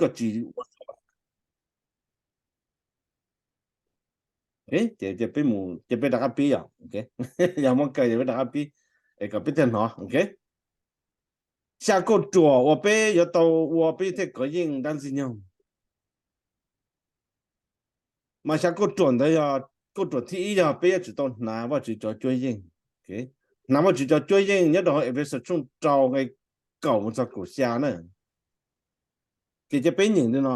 koj tsis ua. Ces peb mus, ces peb rov qab pib yom. Yog muaj kaw ces peb rov qab pib es kom peb thiaj hnov. Xya kauj ruam uas peb yuav tau ua peb thiaj kov yeej dab Ntxwg Nyoog. Mas xya kauj ruam ntawd yog, kauj ruam thib ib yog peb yuav tsum tau hnav Vajtswv cov cuab yeej. Hnav Vajtswv cov cuab yeej nyob rau hauv Efexus tshooj rau nqe kaum mus txog kaum xya na. Ces cia peb nyeem li no.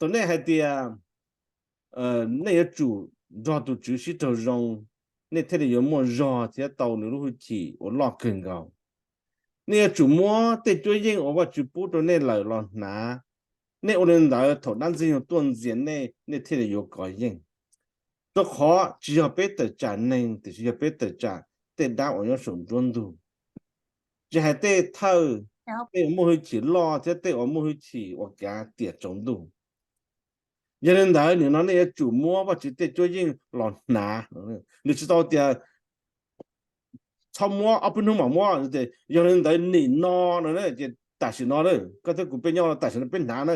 Tus nej hais tias nej yuav tsum nrog tus Tswv sib raug zoo, nej thiaj li yuav muaj zog thiab tau nws lub hwj chim uas loj kawg nkaus. Nej yuav tsum muab tej cuab yeej uas Vajtswv pub rau nej lawm los hnav. Nej ua li ntawd thaum dab Ntxwg Nyoog tuaj ntxias nej, nej thiaj li yuav kov yeej. Rau qhov tsis yog peb tawm tsam neeg, tiam sis yog peb tawm tsam tej dab uas nyob saum nruab ntug. Tsis hais tej thawj, tej uas muaj hwj chim loj thiab tej uas muaj hwj chim uas kav tiam tsaus ntuj. Yog li ntawd nim no nej yuav tsum muab Vajtswv tej cuab yeej los hnav. Nws tsis tau tias txhob muab, ob peb hnub mam muab. Yog li ntawd nim no no, tam sim no, koj thiab kuv peb nyob tam sim no peb hnav na.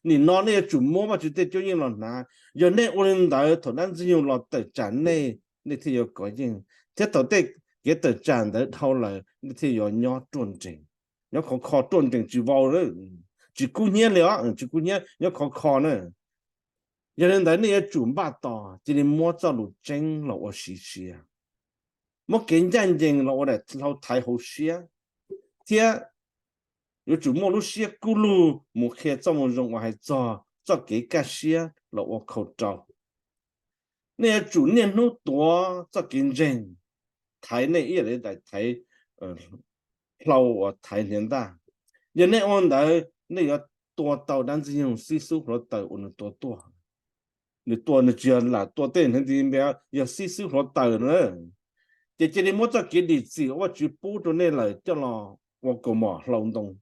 Nim no nej yuav tsum muab Vajtswv tej cuab yeej los hnav. Yog nej ua li ntawd thaum dab Ntxwg Nyoog los tawm tsam nej, nej thiaj yuav kov yeej, thiab thaum tej kev tawm tsam ntawd dhau lawm nej thiaj yuav nyob ruaj nrees. Nyob khov kho ruaj nrees tsis vau, tsis kub hnyiab li os, tsis kub hnyiab, nyob khov kho na. Yog li ntawd nej yuav tsum npaj tos, cia li muab txoj lus tseeb los ua siv sia, muab kev ncaj ncees los ua daim hlau thaiv hauv siab, thiab yuav tsum muaj lub siab kub lug mus qhia txoj moo zoo uas hais txog txoj kev kaj siab los ua khau rau. Nej yuav tsum niaj hnub tuav txoj kev ntseeg thaiv nej ib yam li daim thaiv hlau uas thaiv hniav ntaj. Yog nej ua ntawd nej yuav tua tau dab Ntxwg Nyoog xib xub hluav taws uas nws tua tuaj. Nws tua, nws tsis yog lam tua tej hneev ti npe, yog xib xub hluav taws na. Ces cia li muab txoj kev dim txim uas Vajtswv pub rau nej lawm coj los ua kaus mom hlau ntoo,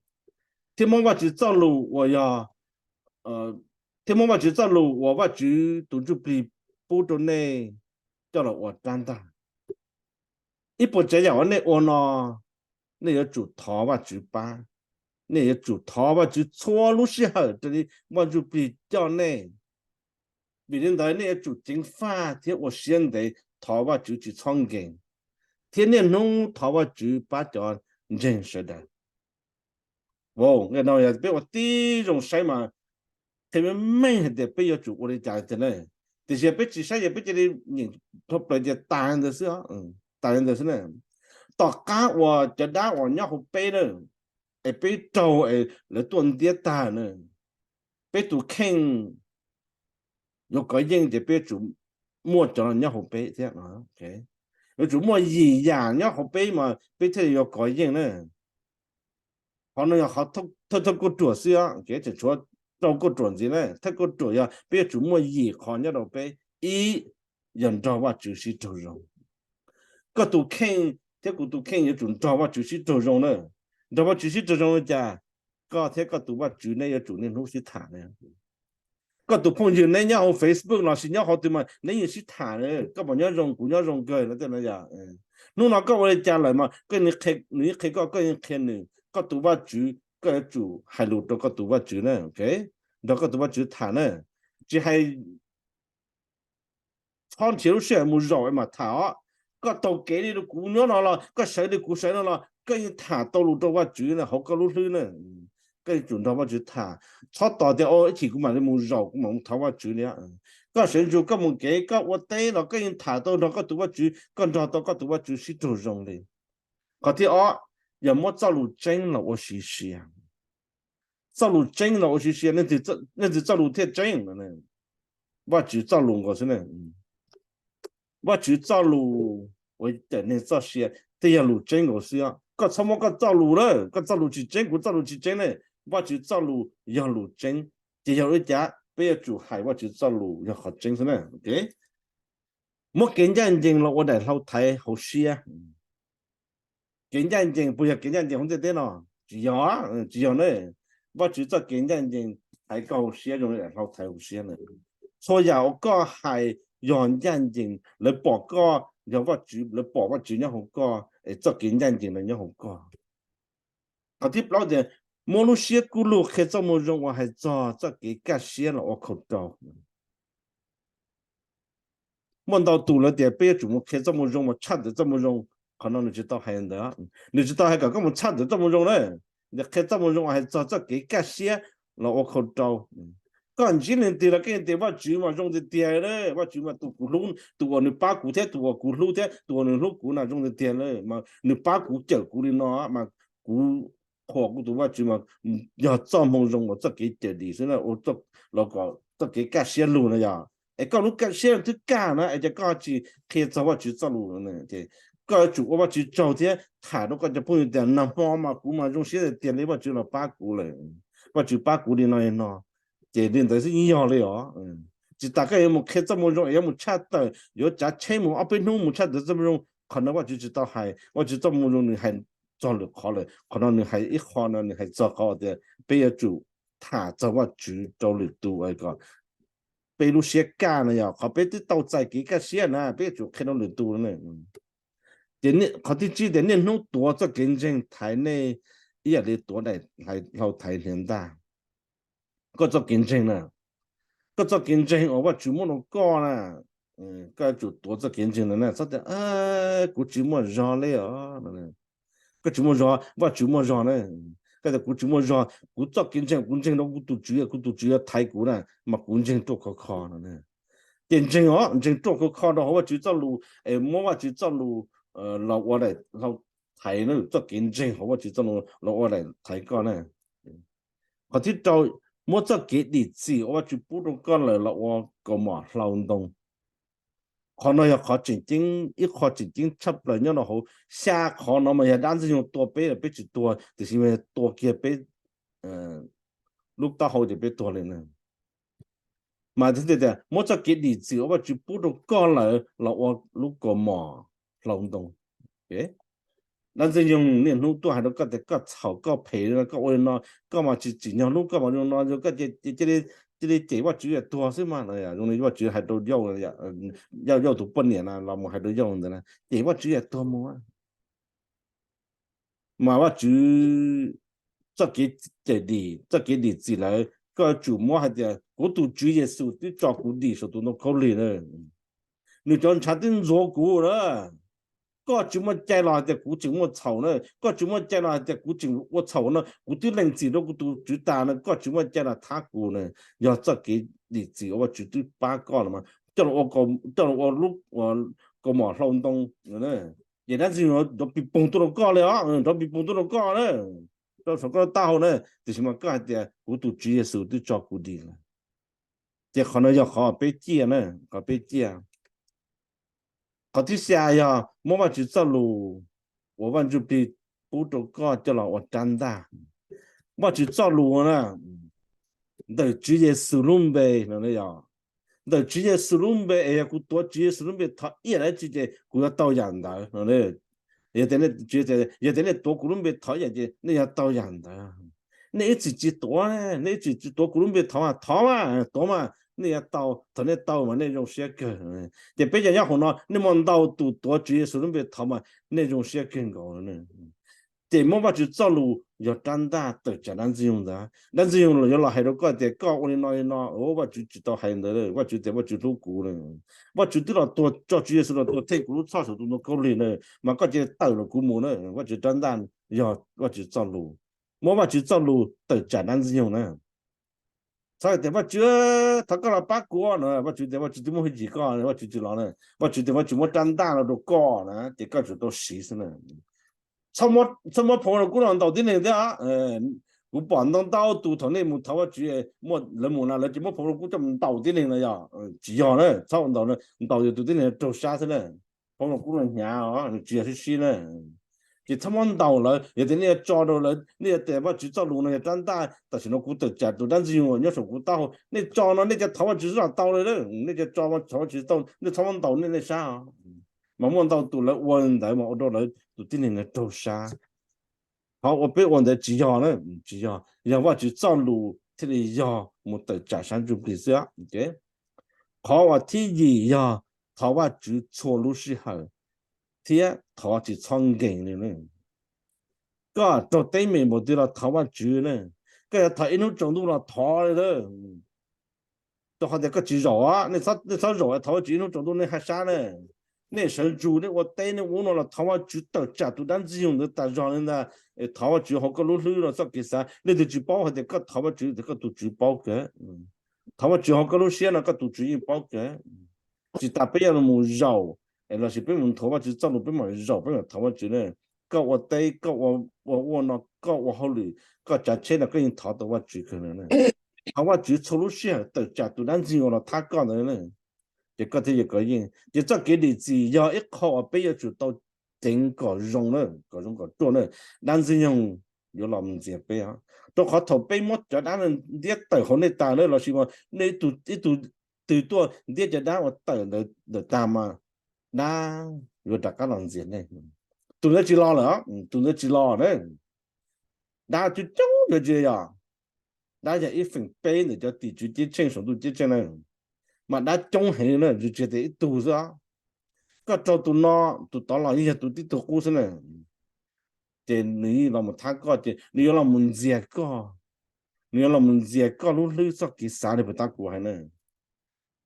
thiab muab Vajtswv txoj lus uas yog, thiab muab Vajtswv txoj lus uas Vajtswv tus Ntsuj Plig pub rau nej coj los ua rab ntaj. Ib puas tsav yam uas nej ua no, nej yuav tsum thov Vajtswv pab. Nej yuav tsum thov Vajtswv txhua lub sij hawm raws li Vaj Ntsuj Plig coj nej. Vim li ntawd nej yuav tsum ceev faj thiab ua siab ntev thov Vajtswv tsis txhob nkees, thiab niaj hnub thov Vajtswv pab cov ntseeg sawv daws. Nqe no yog peb ua tib zoo saib mas qhia meej meej hais tias peb yuav tsum ua li cas tiag na. Tiam sis peb tsis saib, yog peb cia li nyeem dhau plaws ces tas li ntawd xwb, tas li ntawd xwb na. Tom qab uas cov dab uas nyob hauv peb na, es peb raug es lawv tuaj ntiab tag na, peb tus kheej yuav kov yeej ces peb yuav tsum muaj cov no nyob hauv peb thiab. Yuav tsum muaj yim yam nyob hauv peb mas peb thiaj li yuav kov yeej na. Qhov no yog qhov thawj thawj kauj ruam xwb, tseem tshuav rau kauj ruam ntxiv na. Thawj kauj ruam yog peb yuav tsum muaj yim qhov nyob rau peb. Ib, yog nrog Vajtswv sib raug zoo. Koj tus kheej thiab kuv tus kheej yuav tsum nrog Vajtswv sib raug zoo na. Nrog Vajtswv sib raug zoo li cas? Koj thiab koj tus Vajtswv neb yuav tsum niaj hnub sib tham na. Koj tus phooj ywg neb nyob hauv Facebook los sis nyob qhov twg mas neb yeej sib tham na, koj puas nyob zoo, kuv nyob zoo kawg no tej no yom. Hnub no koj ua li cas lawm mas koj, nws yeej qhia koj, koj yeej qhia nws. Koj tus Vajtswv, koj yuav tsum hais lus rau koj tus Vajtswv na, nrog koj tus Vajtswv tham na. Tsis hais txhob nrhiav lub sij hawm mus zaum es mam tham os. Koj taug kev li kuv nyob no los koj sawv li kuv sawv no los koj yeej tham tau lus rau Vajtswv hauv koj lub hlwb na. Koj yuav tsum nrog Vajtswv tham, txhob tos tias ib chim kuv mam li mus zaum, kuv mam mus thov Vajtswv li. Koj sawv ntsug koj mus kev koj ua teb los koj yeej tham tau nrog koj tus Vajtswv, koj nrog tau koj tus Vajtswv sib raug zoo li. Qhov thib ob, yog muab txoj lus tseeb los ua siv sia. Txoj lus tseeb los ua siv sia, leej twg txoj lus thiaj tseeb? Vajtswv txoj lus nkaus xwb. Vajtswv txoj lus uas cawm neeg txoj sia thiaj yog lus tseeb nkaus xwb. Koj txhob muab koj txoj lus na, koj txoj lus tsis tseeb, kuv txoj lus tsis tseeb ne. Vajtswv txoj lus yog lus tseeb, ces yog li cas peb yuav tsum hais Vajtswv txoj lus yog qhov tseeb xwb na. Muab kev ncaj ncees los ua daim hlau thaiv hauv siab. Kev ncaj ncees puas yog kev ncaj ncees hauv ntiaj teb no? Tsis yog, tsis yog ne. Vajtswv txoj kev ncaj ncees thaiv koj hauv siab zoo li daim hlau thaiv hauv siab na. Txhua yam uas koj hais yog ncaj ncees, lawv pom koj yog Vajtswv, lawv pom Vajtswv nyob hauv koj es txoj kev ncaj ncees no nyob hauv koj. Qhov thib plaub tias muab lub siab kub lug qhia txoj moo zoo uas hais txog txoj kev kaj siab los ua khau rau. Muaj ntau tus lawv tias peb yuav tsum mus qhia txoj moo zoo, mus tshaj tawm txoj moo zoo. Qhov no nws tsis tau hais ntawd, nws tsis tau hais kom koj mus tshaj tawm txoj moo zoo na. Nws qhia txoj moo zoo uas hais txog txoj kev kaj siab los ua khau rau. Koj ntsib leej twg los koj tias Vajtswv mas zoo tiag tiag, Vajtswv mas tus kuv hlub, tus uas nws pab kuv thiab tus uas kuv hlub thiab tus uas nws hlub kuv na zoo tiag tiag, nws pab kuv cawm kuv li no mas kuv qhuas kuv tus Vajtswv mas yog txoj moo zoo uas txoj kev cawm dim xwb na, los kom txoj kev kaj siab lug na yog. Es koj lub kaj siab twb kaj na es cas koj tsis qhia txog Vajtswv txoj lus? Koj yuav tsum ua Vajtswv tsaug thiab tham rau koj cov phooj ywg tias nag hmo mas kuv mas zoo siab tiag tiag li, Vajtswv los pab kuv lawm, Vajtswv pab kuv li no li no. Ces li ntawd xwb yeej yog li os. Tsis tas koj yuav mus qhia txoj moo zoo es yuav mus tshaj tawm, yuav tsav tsheb mus ob peb hnub mus tshaj tawm txoj moo zoo. Qhov no Vajtswv tsis tau hais, Vajtswv txoj moo zoo nws hais txog lwm qhov lawm, qhov no nws hais ib qho no nws hais txog qhov tias peb yuav tsum tham txog Vajtswv rau lwm tus kom peb lub siab kaj na yog. Qhov peb twb tau txais kev kaj siab na peb yuav tsum qhia rau lwm tus. Ces qhov thib tsib tias niaj hnub tuav txoj kev ntseeg thaiv nej ib yam li tuav daim hlau thaiv hniav ntaj. Koj txoj kev ntseeg na, koj txoj kev ntseeg uas Vajtswv muab rau koj na, koj yuav tsum tuav txoj kev ntseeg na, txhob tias kuv tsis muaj zog li os. Koj tsis muaj zog, Vajtswv muaj zog na. Koj tias kuv tsis muaj zog, kuv txoj kev ntseeg kuv ntseeg rau kuv tus Tswv, kuv tus Tswv yuav thaiv kuv na, mas kuv ntseeg ruaj khov kho no. Ces ntseeg os, ntseeg ruaj khov kho rau hauv Vajtswv txoj lus es muab Vajtswv txoj lus los ua daim hlau thaiv na, txoj kev ntseeg hauv Vajtswv txoj lus los ua daim thaiv koj na. Qhov thib rau, muab txoj kev dim txim uas Vajtswv pub rau koj lawm los ua kaus mom hlau ntoo. Qhov no yog qhov tseem ceeb, ib qho tseem ceeb tshaj plaws nyob rau hauv xya qhov no mas yog dab ntxwg nyoog tua peb los peb tsis tuag, tiam sis mas yog tua kiag peb lub taub hau ces peb tuag li na. Mas tias muab txoj kev dim txim uas Vajtswv pub rau koj lawm los ua lub kaus mom hlau ntoo. Dab ntxwg nyoog niaj hnub tuaj hais rau koj tias koj txhaum koj phem li no, koj ua li no, koj mas tsis tsim nyog hlub koj mas zoo no, koj cia li cem Vajtswv yam tuag xwb mas. Zoo li Vajtswv hais rau Yauj, Yauj tus poj niam na los mus hais rau Yauj ntawd na, cem Vajtswv yam tuag mus. Mas Vajtswv txoj kev cawm dim, txoj kev dim txim lawm, koj yuav tsum muab hais tias kuv tus Tswv Yexus twb tso kuv dim saum tus ntoo khaub lig na. Nws cov ntshav twb ntxuav kuv na. Koj tsis muaj cai los hais tias kuv tseem muaj txhaum na, koj tsis muaj cai los hais tias kuv tseem ua txhaum no, kuv twb lees txim rau kuv tus Tswv tas na, koj tsis muaj cai los thab kuv na. Yog txoj kev dim txim uas Vajtswv twb pab koj los mas coj los ua lub kaus mom hlau ntoo. Ces dab ntxwg nrov pis poog tuaj rau koj li os, nrov pis poog tuaj rau koj na, rau saum koj taub hau na, tiam sis mas koj hais tias kuv tus Tswv Yexus twb tso kuv dim lawm. Ces qhov no yog qhov peb ciaj na, qhov peb ciaj. Qhov thib xya yog muab Vajtswv txoj lus uas Vaj Ntsuj Plig pub rau koj coj los ua rab ntaj. Vajtswv txoj lus na, ntawm Tswv Yexus lub npe no, ntawm Tswv Yexus lub npe es yog kuv tuav Tswv Yexus lub npe thov ib yam dab tsi ces kuv yuav tau yam ntawd no. Yog tias nej tuav kuv lub npe thov ib yam ces nej yuav tau yam ntawd. Nej ib txwm tsis tuav, nej ib txwm tsis tuav kuv lub npe thov, thov mas, tuav mas, nej yuav tau, thaum nej tau mas nej zoo siab kawg. Ces peb cov nyob hauv no nej muaj ntau tus tuav Tswv Yexus lub npe thov mas nej zoo siab kawg nkaus. Ces muab Vajtswv txoj lus yog rab ntaj tawm tsam dab ntxwg nyoog ntawd. Dab ntxwg nyoog yuav los hais rau koj tias koj ua li no li no, Vajtswv tsis tau hais ntawd, Vajtswv tias Vajtswv hlub kuv na. Vajtswv twb los tuag, tso Tswv Yexus los tuag them kuv lub txhoj saum tus ntoo khaub lig na, mas koj cia li tawm los kuv mus na. Vajtswv rab ntaj yog Vajtswv txoj lus. Muab Vajtswv txoj lus tawm tsam dab ntxwg nyoog na. Txhob tias Vajtswv thov koj los pab kuv no, Vajtswv tias Vajtswv twb muab hwj chim koj, Vajtswv tsis los na. Vajtswv tias Vajtswv muab rab ntaj los rau koj na, ces koj tsum tau siv xwb na. Txhob muab phau rau kuv los ntaus tib neeg thiab. Kuv pom ntau ntau tus thaum nej mus thov Vajtswv, lawv mus na lawv ces muab phau rau kuv coj mus ntaus tib neeg no yog tsis yog na, txhob ntaus, ntaus yus tus tib neeg raug sab xwb na. Phau rau kuv los hnyav os, nws tsis yog sib sib na. Ces txhob muab ntaus lawv, yog tias nej yuav tso rau lawv, nej yuav tias Vajtswv txoj lus no yog rab ntaj, tam sim no kuv tawm tsam tus dab ntxwg nyoog nyob saum kuv taub hau, nej tso no nej cia thov Vajtswv xwb los tau li, nej cia tso thov Vajtswv tau, nej txhob muab ntaus nej nej sab os. Mas muaj ntau tus lawv ua ntawd mas ua rau lawv tus tib neeg no raug sab. Qhov uas peb ua ntawd tsis yog na, tsis yog, yog Vajtswv txoj lus thiaj li yog mus tawm tsam sab ntsuj plig xwb. Qhov uas thib yim yog thov Vajtswv txhua lub sij hawm thiab thov tsis txhob nkees li. Koj raug teeb meem npaum twg los thov Vajtswv ne. Koj yuav thov ib hnub tsaus ntuj los thov li lawm. Rau qhov tias koj tsis zaum, nej txhob zaum thov Vajtswv ib hnub tsaus ntuj nej haj sab ne. Nej sawv ntsug nej ua teb nej ua ub no los thov Vajtswv tawm tsam tus dab ntxwg nyoog ntawd tas zog li ntag. Thov Vajtswv hauv koj lub hlwb los txoj kev xav. Leej twg tsis paub hais tias koj thov Vajtswv tias koj tus Tswv paub kawg. Thov Vajtswv hauv koj lub siab no koj tus Tswv yeej paub kawg. Tsis tas peb yuav mus zaum lossis peb mus nthuav Vajtswv txoj lus peb mam zaum peb mam thov Vajtswv ne. Koj ua teb koj ua ua no koj ua hauj lwm koj tsav tsheb no koj yeej thov tau Vajtswv kawg. Thov Vajtswv txhua lub sij hawm tawm tsam tus dab ntxwg uas los thab koj ntawd. Ces koj thiaj yuav kov yeej ces txoj kev dim txim yog ib qho uas peb yuav tsum tau ceev kom zoo na, kom zoo kom ruaj na. Dab ntxwg nyoog yuav los ntxias peb os. Rau qhov thaum peb muab cov dab ntiab tawm hauv nej tas na lossis nej ib tug twg tuaj ntiab cov dab uas tawm ntawd tag mas dab yuav rov qab los ntxias nej. Tus ntawd tsis los lawm, tus ntawd tsis los na. Dab coob coob yuav tsis yog, dab yog ib feem peb ntawm cov tim tswv ceeb tsheej saum ntuj ceeb tsheej na, mas dab coob heev na, tsis tias ib tug xwb. Koj raug tus no, tus tod los yeej yog tus tib tug qub xwb na. Ces nws yeej los mus thab koj ces nws yuav los mus ntxias koj, nws yuav los mus ntxias koj lub hlwb txoj kev xav li puas tab kuv hais na.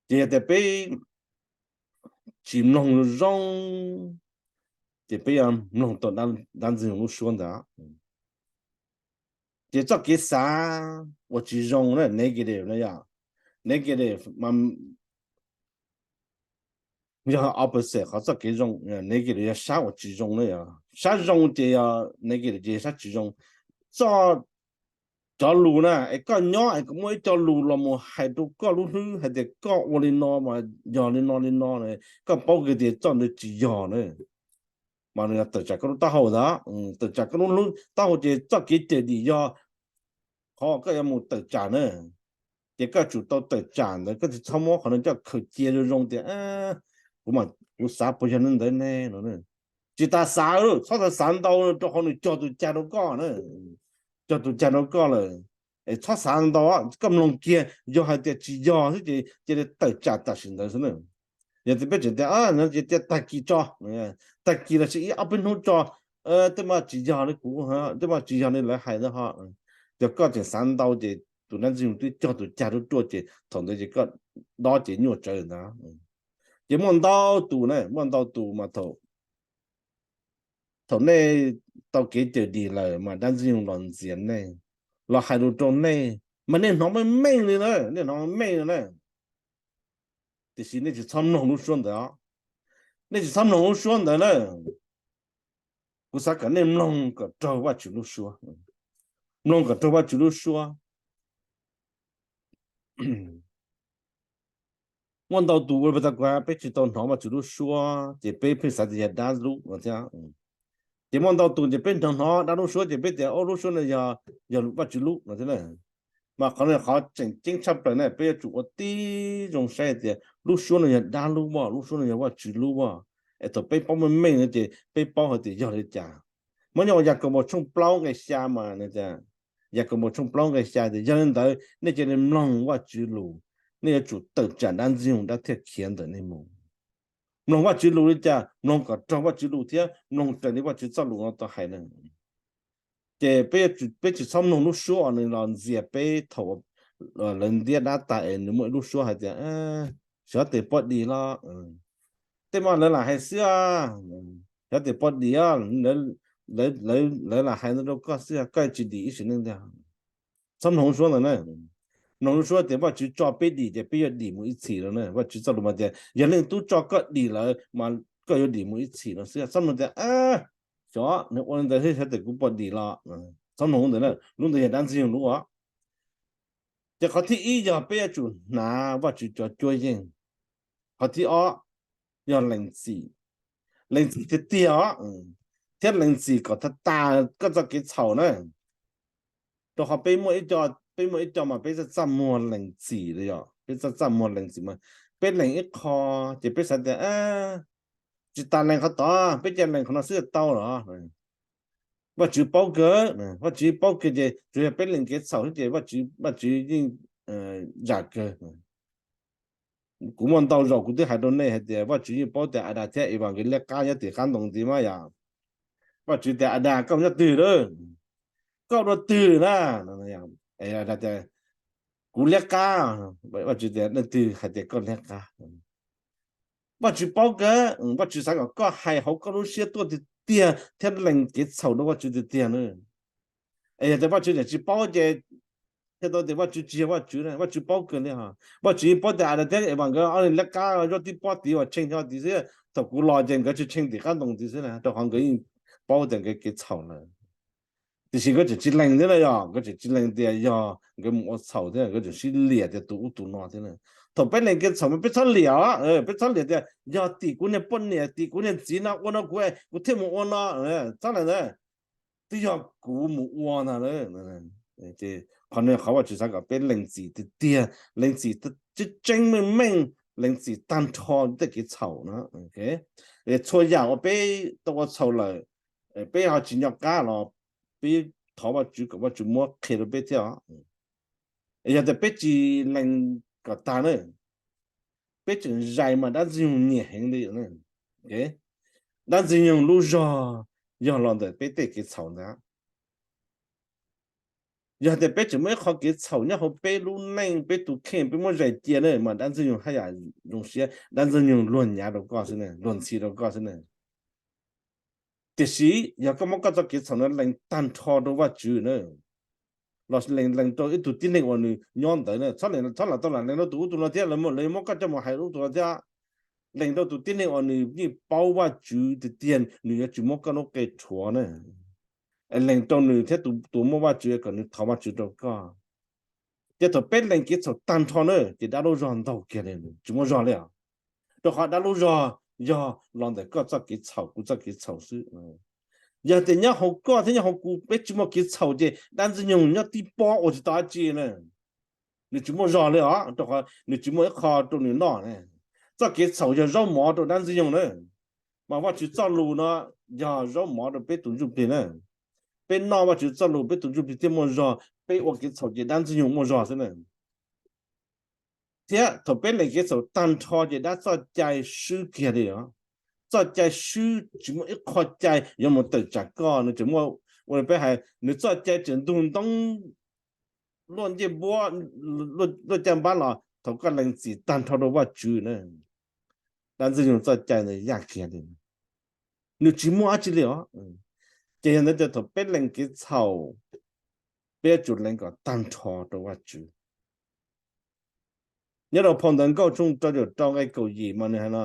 Ces yog tias peb tsis mloog zoo, ces peb yuav mloog tau dab ntxwg nyoog lub suab ntawd. Ces txoj kev xav uas tsis zoo na, negative na yog, negative yog opposite qhov txoj kev zoo, negative yog sab uas tsis zoo na yog, sab zoo ces yog negative ces yog sab tsis zoo. Txoj cov lus na es koj nyob es koj muaj ib co lus los mus hais rau koj lub hlwb hais tias koj ua li no mas yog li no li no, koj paub kiag tias txoj ntawd tsis yog na, mas nws yog tawm tsam koj lub taub hau ntag, tawm tsam koj lub hlwb taub hau ces txoj kev cawm dim yog qhov koj yuav mus tawm tsam na. Ces koj tsum tau tawm tsam ntawd, koj tsis txhob muab qhov no coj khaws cia zoo zoo tias kuv mas kuv xav puas yog li ntawd ne no. Tsis tas xav, txhob xav xav ntau rau qhov nws cog tus cag rau koj na, cog tus cag rau koj lawm. Es txhob xav ntau, koj mloog kiag, yog hais tias tsis yog xwb ces cia li tawm tsam tam sim ntawd xwb na. Yog tias peb tseem tias ces tias tag kis tso, tag kis lossis ib ob peb hnub tso, tej mas tsis yog li kuv, tej mas tsis yog li lawv hais ntawd ho. Ces koj tseem xav ntau ces tus dab ntxwg nyoog twb cog tus cag ruaj ruaj ces thaum ntawd ces koj dob ces nyuaj tsawv ntag. Ces muaj ntau tus na, muaj ntau tus mas thaum thaum nej tau kev cawm dim lawm mas dab ntxwg nyoog los ntxias nej, los hais lus rau nej, mas nej hnov meej meej li na, nej hnov meej li na. Tiam sis nej tsis txhob mloog lub suab ntawd os. Nej tsis txhob mloog lub suab ntawd na. Kuv xav kom nej mloog kom raug Vajtswv lub suab. Mloog kom raug Vajtswv lub suab. Muaj ntau tus ua li tas kuv, peb tsis tau hnov Vajtswv lub suab ces peb pheej xav tias yog dab lub no thiab. Ces muaj ntau tus ces peb hnov hnov dab lub suab ces peb tias lub suab no yog, yog Vajtswv lub no thiab na. Mas qhov no qhov tseem ceeb tshaj plaws na, peb yuav tsum ua tib zoo saib tias lub suab no yog dab lub as, lub suab no yog Vajtswv lub as. Es thaum peb paub meej meej no ces peb paub hais tias yog li cas. Muab nyob ua Yakaunpaus tshooj plaub nqe xya mas, Yakaunpaus tshooj plaub nqe xya tias yog li ntawd nej cia li mloog Vajtswv lus, nej yuav tsum tawm tsam dab ntxwg nyoog dab thiaj khiav ntawm nej mus. Mloog Vajtswv lus li cas? Mloog kom raug Vajtswv lus thiab mloog raws li Vajtswv txoj lus no tau hais na. Ces peb tsis txhob mloog lub suab uas nws los ntxias peb thaum lawv ntiab dab tas es nws muaj ib lub suab hais tias xyov tes poj dim los, tej mas lawv lam hais xwb, xyov tes poj dim, lawv lam hais ntawd rau koj xwb, koj tsis dim ib sim neej tiag. Txhob mloog lub suab ntawd na. Mloog lub suab tias Vajtswv tso peb dim ces peb yuav dim mus ib txhis no na. Vajtswv txoj lus mas tias yog leej tub tso koj dim lawm mas koj yuav dim mus ib txhis no xwb. Txhob mloog tias xyov nws ua li ntawd xwb xyov tes kuv poj dim los. Txhob mloog lub ntawd na, lub ntawd yog dab ntxwg nyoog lub as. Ces qhov thib ib yog peb yuav tsum hnav Vajtswv cov cuab yeej. Qhov thib ob yog lees txim, lees txim tiag tiag os, thiab lees txim kom tag tas koj txoj kev txhaum na. Rau qhov peb muaj ib co, peb muaj ib co mas peb txaj txaj muag lees txim li os, peb txaj txaj muag lees txim mas peb lees ib qho ces peb xav tias tsis tas lees qhov tod, peb cia lees qhov no xwb tau los? Vajtswv paub kawg, Vajtswv paub kawg ces tsuas yog peb lees kev txhaum xwb ces Vajtswv yeej zam kawg. Kuv muaj ntau zaus kuv twb hais rau nej hais tias Vajtswv yeej paub tias Adas thiab Evas nkawd liab qab nyob tim qab ntoo ntxiv mas yom. Vajtswv tias, Adas, koj nyob twg lawm? Koj dua twg na? Kuv liab qab. Vajtswv tias, Leej twg hais tias koj liab qab? Vajtswv paub kawg, Vajtswv xav kom koj hais hauv koj lub siab tuaj tiag tiag thiab lees kev txhaum rau Vajtswv tiag tiag na. Es yog tias Vajtswv niam tsis paub ces thiaj tau tias Vajtswv tsis yog Vajtswv na, Vajtswv paub kawg li os. Vajtswv yeej paub tias Adas thiab Evas nkawd ob leeg liab qab, zaub tib pob tid uas tshee nyob tid xwb, thaum kuv los ces nkawd tshee tsis thaum qab ntoo tid xwb na, rau qhov nkawd yeej paub tias nkawd kev txhaum lawm. Tiam sis nkawd tseem tsis lees thiab na, yog nkawd tseem tsis lees tias yog nkawd mus ua txhaum thiab, nkawd tseem sib liam tias tus ub tus no thiab na. Thaum peb lees kev txhaum mas peb txhob liam, peb txhob liam tias yog tim kuv niag poj niam tim kuv niag txiv no ua no kuv, kuv thiaj mus ua no, txhob lees ntawd. Twb yog kuv mus ua ntag. Qhov no qhov Vajtswv xav kom peb lees txim tiag tiag, lees txim tseeb tseeb meej meej, lees txim tag nrho tej kev txhaum no. Txhua yam uas peb tau ua txhaum lawm, peb ho tsis nco qab los peb thov Vajtswv kom Vajtswv muab qhia rau peb thiab os. Yog tias peb tsis lees kom tag na, peb tseem zais mas dab ntxwg nyoog nyiam heev li. Dab ntxwg nyoog lub zog yog los ntawm peb tej kev txhaum ntawd. Yog tias peb tseem muaj ib qho kev txhaum nyob hauv peb lub neej, peb tus kheej peb muab zais cia na, mas dab ntxwg nyoog haj yam zoo siab, dab ntxwg nyoog luag nyav rau koj xwb na, luag ntxhi rau koj xwb na. Tiam sis yog koj muab koj txoj kev txhaum no lees tag nrho rau Vajtswv na, los lees lees rau ib tug tib neeg uas nws nyob ntawd na, txhob lees, txhob lam tau lam lees rau tus ub tus no thiab, lawv yuav muab koj coj mus hais rau ub tus no thiab. Lees rau tus tib neeg uas nws yeej paub Vajtswv tiag tiag, nws yuav tsis muab koj lub qe rhuav na. Lees rau nws thiab tus uas muaj Vajtswv kom nws thov Vajtswv rau koj. Ces thaum peb lees kev txhaum tag nrho na, ces dab lub zog ntaug kiag li, tsis muaj zog li os. Rau qhov dab lub zog yog los ntawm koj txoj kev txhaum, kuv txoj kev txhaum xwb. Yog tias nyob hauv koj thiab nyob hauv kuv peb tsis muaj kev txhaum ces dab ntxwg nyoog nyob tib pob ua tsis tau dab tsi na. Nws tsis muaj zog li os, rau qhov nws tsis muaj ib qho rau nws noj ne. Txoj kev txhaum yog zaub mov rau dab ntxwg nyoog na, mas Vajtswv txoj lus no yog zaub mov rau peb tus ntsuj plig na. Peb noj Vajtswv txoj lus peb tus ntsuj plig thiaj muaj zog, peb ua kev txhaum ces dab ntxwg nyoog muaj zog xwb na. Thiab thaum peb lees kev txhaum tag nrho ces dab txoj cai swb kiag li os. Txoj cai swb, tsis muaj ib qho cai yuav mus tawm tsam koj, nws tseem muaj, ua li peb hais nws txoj cai tseem ntug ntoob luaj ncej npuab, luaj caj npab los thaum koj lees txim tag nrho rau Vajtswv na, dab ntxwg nyoog txoj cai ntawd yaj kiag li, nws tsis muaj dab tsi li os. Ces yog ntawd ces thaum peb lees kev txhaum, peb yuav tsum lees kom tag nrho rau Vajtswv. Nyob rau phau Ntawv Nkauj tshooj rau caum rau nqe kaum yim mas nws hais no,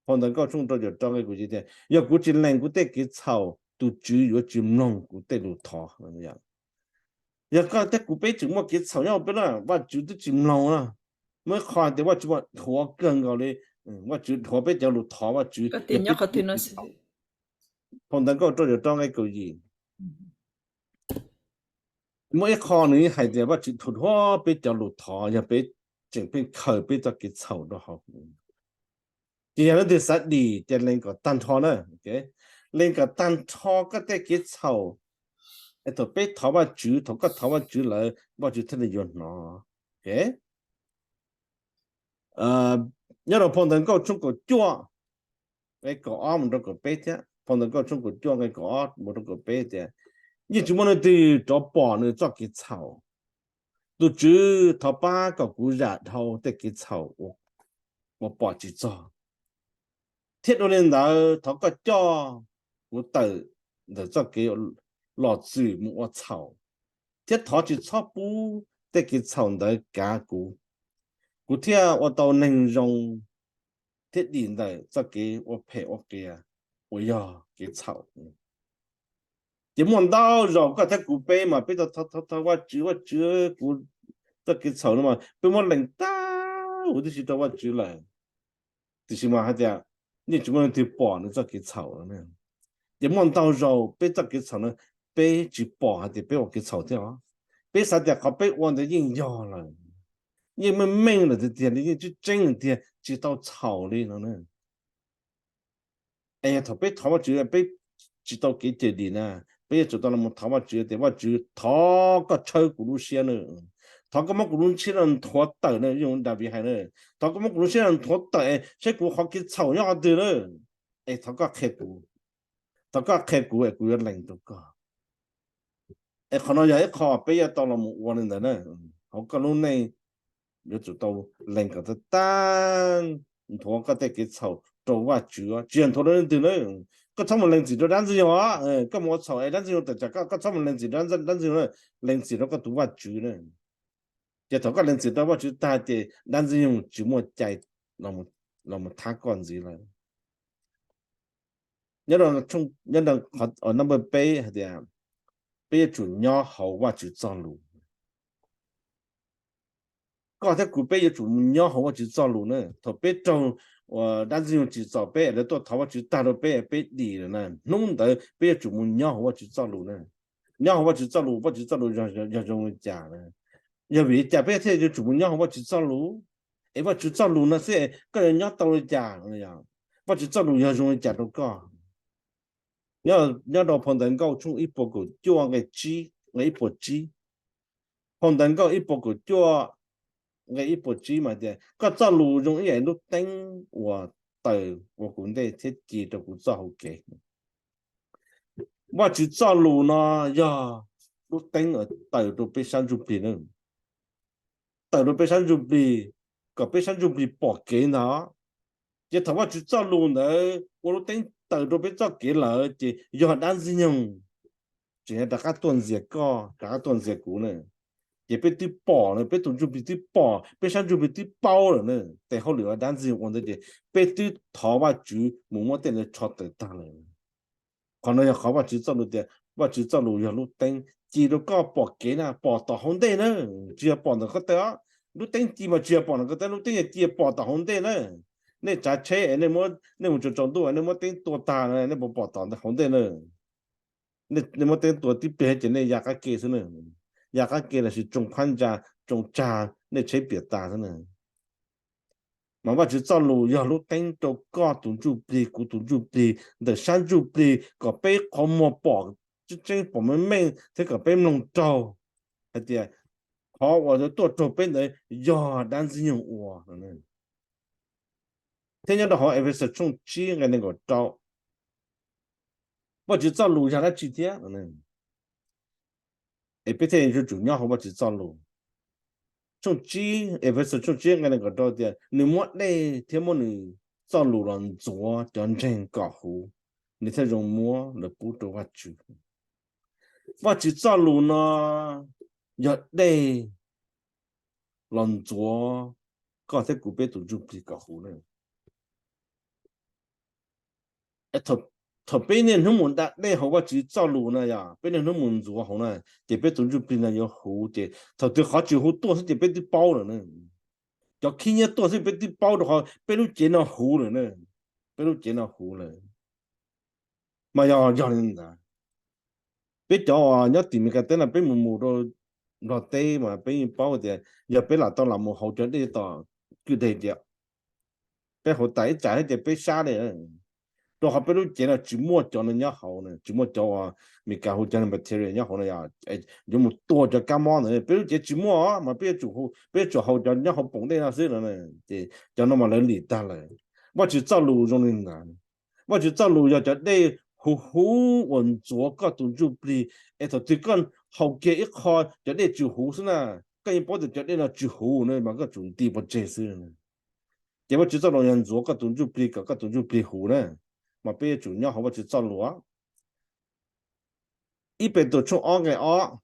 phau Ntawv Nkauj tshooj rau caum rau nqe kaum yim tias, yog kuv tsis lees kuv tej kev txhaum, tus Tswv yuav tsis mloog kuv tej lus thov. Yog koj thiab kuv peb tseem muaj kev txhaum nyob hauv peb na, Vajtswv twb tsis mloog na. Muaj ib qho hais tias Vajtswv mas dhuav kawg nkaus li, Vajtswv dhuav peb cov lus thov Vajtswv. Phau Ntawv Nkauj rau caum rau nqe kaum yim. Muaj ib qho nws hais tias Vajtswv dhuav dhuav peb cov lus thov yog peb tseem pheej khaws peb txoj kev txhaum rau hauv. Ces yog leej twg xav dim ces lees kom tag nrho na. Lees kom tag nrho koj tej kev txhaum, es thaum peb thov Vajtswv, thaum koj thov Vajtswv lawm Vajtswv thiaj li yuav hnov. Nyob rau phau Ntawv Nkauj tshooj kaum cuaj nqe kaum ob mus rau kaum peb thiab, phau Ntawv Nkauj tshooj kaum cuaj nqe kaum ob mus rau kaum peb tias, yeej tsis muaj leej twg rov pom nws txoj kev txhaum. Tus Tswv, thov pab kom kuv zam dhau tej kev txhaum uas pom tsis txog. Thiab dua li ntawd thov koj coj kuv tawm ntawm txoj kev los txwm mus ua txhaum, thiab thov tsis txhob pub tej kev txhaum ntawd kav kuv, kuv thiaj ua tau neeg zoo thiab dim ntawm txoj kev ua phem ua qias uas yog kev txhaum. Ces muaj ntau zaus koj thiab kuv peb mas peb thov thov Vajtswv, Vajtswv, kuv txoj kev txhaum no mas peb muab lees tag huv tib si rau Vajtswv lawm, tiam sis mas hais tias yeej tsis muaj leej twg pom nws txoj kev txhaum. Ces muaj ntau zaus peb txoj kev txhaum no peb tsis pom hais tias peb ua kev txhaum thiab os. Peb xav tias qhov peb ua ntawd yeej yog lawm, yeej meej meej lawm tiag tiag li, yeej tseeb tseeb lawm tiag, tsis tau txhaum li no. Es yog thaum peb thov Vajtswv peb tsis tau kev cawm dim na, peb yuav tsum tau los thov Vajtswv tias, Vajtswv, thov koj tshawb kuv lub siab na, thov koj muab kuv lub siab no nthuav tawm na, zoo Daviv hais na, thov koj muab kuv lub siab no nthuav tawm saib kuv qhov kev txhaum nyob qhov twg na, es thov koj qhia kuv. Thov koj qhia kuv es kuv yuav lees rau koj. Es qhov no yog ib qho peb yuav tau los mus ua li ntawd na. Hauv koj lub neej yuav tsum tau lees kom tag tag, nthuav koj tej kev txhaum rau Vajtswv, tsis yog nthuav rau leej twg na. Koj txhob mus lees txim rau dab ntxwg nyoog os. Koj mus ua txhaum es dab ntxwg nyoog tawm tsam koj, koj txhob mus lees txim rau dab ntxwg nyoog, lees txim rau koj tus Vajtswv na. Ces thaum koj lees txim rau Vajtswv tag ces dab ntxwg nyoog tsis muaj cai los mus thab koj ntxiv lawm. Nyob nab peb hais tias peb yuav tsum nyob hauv Vajtswv txoj lus. Koj thiab kuv peb yuav tsum mus nyob hauv Vajtswv txoj lus na. Thaum peb raug dab ntxwg nyoog tsim txom peb es lawv tuaj thov Vajtswv tag rau peb, peb dim lawm na, hnub ntawd peb yuav tsum mus nyob hauv Vajtswv txoj lus na. Nyob hauv Vajtswv txoj lus, Vajtswv txoj lus yog zoo li cas? Yog vim li cas peb thiaj yuav tsum mus nyob hauv Vajtswv txoj lus? Es Vajtswv txoj lus no xwb koj yuav nyob tau li cas? Vajtswv txoj lus yog zoo li cas rau koj? Nyob rau phau Ntawv Nkauj tshooj ib puas kaum cuaj nqe tsib, nqe ib puas tsib. Phau Ntawv Nkauj ib puas kaum cuaj nqe ib puas tsib mas tias koj txoj lus zoo ib yam lub teeb uas taws ua kuv ntej thiab ci rau kuv txoj hau kev. Vajtswv txoj lus no yog lub teeb uas taws rau peb sab ntsuj plig na. Taws rau peb sab ntsuj plig kom peb sab ntsuj plig pom kev ntag. Ces thaum Vajtswv txoj lus ntawd ua lub teeb taws rau peb txoj kev lawm ces yog dab ntxwg nyoog tseem rov qab tuaj ntxias koj, rov qab tuaj ntxias kuv na. Ces peb twb pom na, peb tus ntsuj plig twb pom, peb sab ntsuj plig twb paub lawm na, tes hauj lwm uas dab ntxwg nyoog ua ntawd ces peb twb thov Vajtswv mus muab tej ntawd rho tawm tag lawm. Qhov no yog qhov Vajtswv txoj lus tias Vajtswv txoj lus yog lub teeb ci rau koj pom kev na, pom tom hauv ntej na, tsis yog pom ntawm ko taw os. Lub teeb ci mas tsis yog pom ntawm ko taw, lub teeb yog ci pom tom hauv ntej na. Nej tsav tsheb es nej mus tsaus tsaus ntuj nej muab teeb tua tag, nej puas pom tom hauv ntej na? Nej muab teeb tua tib pliag ces nej ya qab ke xwb na. Ya qab ke lossis tsoo phab ntsa, tsoo tsag, nej tsheb piam tas xwb na. Mas Vajtswv txoj lus yog lub teeb rau koj tus ntsuj plig, kuv tus ntsuj plig, ntawm sab ntsuj plig kom peb qhov muag pom tseeb tseeb, pom meej meej thiab kom peb mloog raug hais tias qhov uas tuaj raug peb ntawd yog dab ntxwg nyoog ua. Thiab nyob rau hauv Efexus tshooj tsib nqe nees nkaum rau, Vajtswv txoj lus yog dab tsi thiab? Es peb thiaj yuav tsum nyob hauv Vajtswv txoj lus. Tshooj tsib, Efexus tshooj tsib nqe nees nkaum rau tias nws muab dej thiab muab nws txoj lus los ntxuav cov ntseeg kom huv, nws thiaj zoo muab lawv pub rau Vajtswv. Vajtswv txoj lus no yog dej los ntxuav koj thiab kuv peb tus ntsuj plig kom huv na. Thaum peb niaj hnub mus da dej hauv Vajtswv txoj lus na, yog peb niaj hnub mus ntxuav hauv na, ces peb tus ntsuj plig no yuav huv, ces thaum twg qhov tsis huv tuaj xwb ces peb twb paub lawm na. Cov khib nyiab tuaj xwb peb twb paub rau qhov peb lub cev no huv lawm na. Peb lub cev no huv lawm. Mas yog, yog li ntawd, peb cov uas nyob tim Meskas teb no peb mus mus rau Nplog teb mas peb yeej paub tias yog peb lam tau lam mus hauv cov dej tom kwj deg tias peb hauv tas ib tsam thiab ces peb sab li, rau qhov peb lub cev no tsis muaj cov no nyob hauv, tsis muaj cov uas Meskas hu cov bacteria nyob hauv no, yuav mus tua cov kab mob ntawd peb lub cev tsis muaj, mas peb yuav tsum, peb yuav tsum haus cov nyob hauv poom dej no xwb no. Ces cov no mas lawv lim tag lawm. Vajtswv txoj lus zoo li ntawd. Vajtswv txoj lus yog cov dej huv huv uas ntxuav koj tus ntsuj plig, es thaum twg koj haus kiag ib qho cov dej tsis huv xwb na, koj yeej paub tias cov dej no tsis huv na mas koj tsum nti pov tseg xwb. Ces Vajtswv txoj lus yog ntxuav koj tus ntsuj plig kom koj tus ntsuj plig huv na, mas peb yuav tsum nyob hauv Vajtswv txoj lus. Ib Petus tshooj ob nqe ob,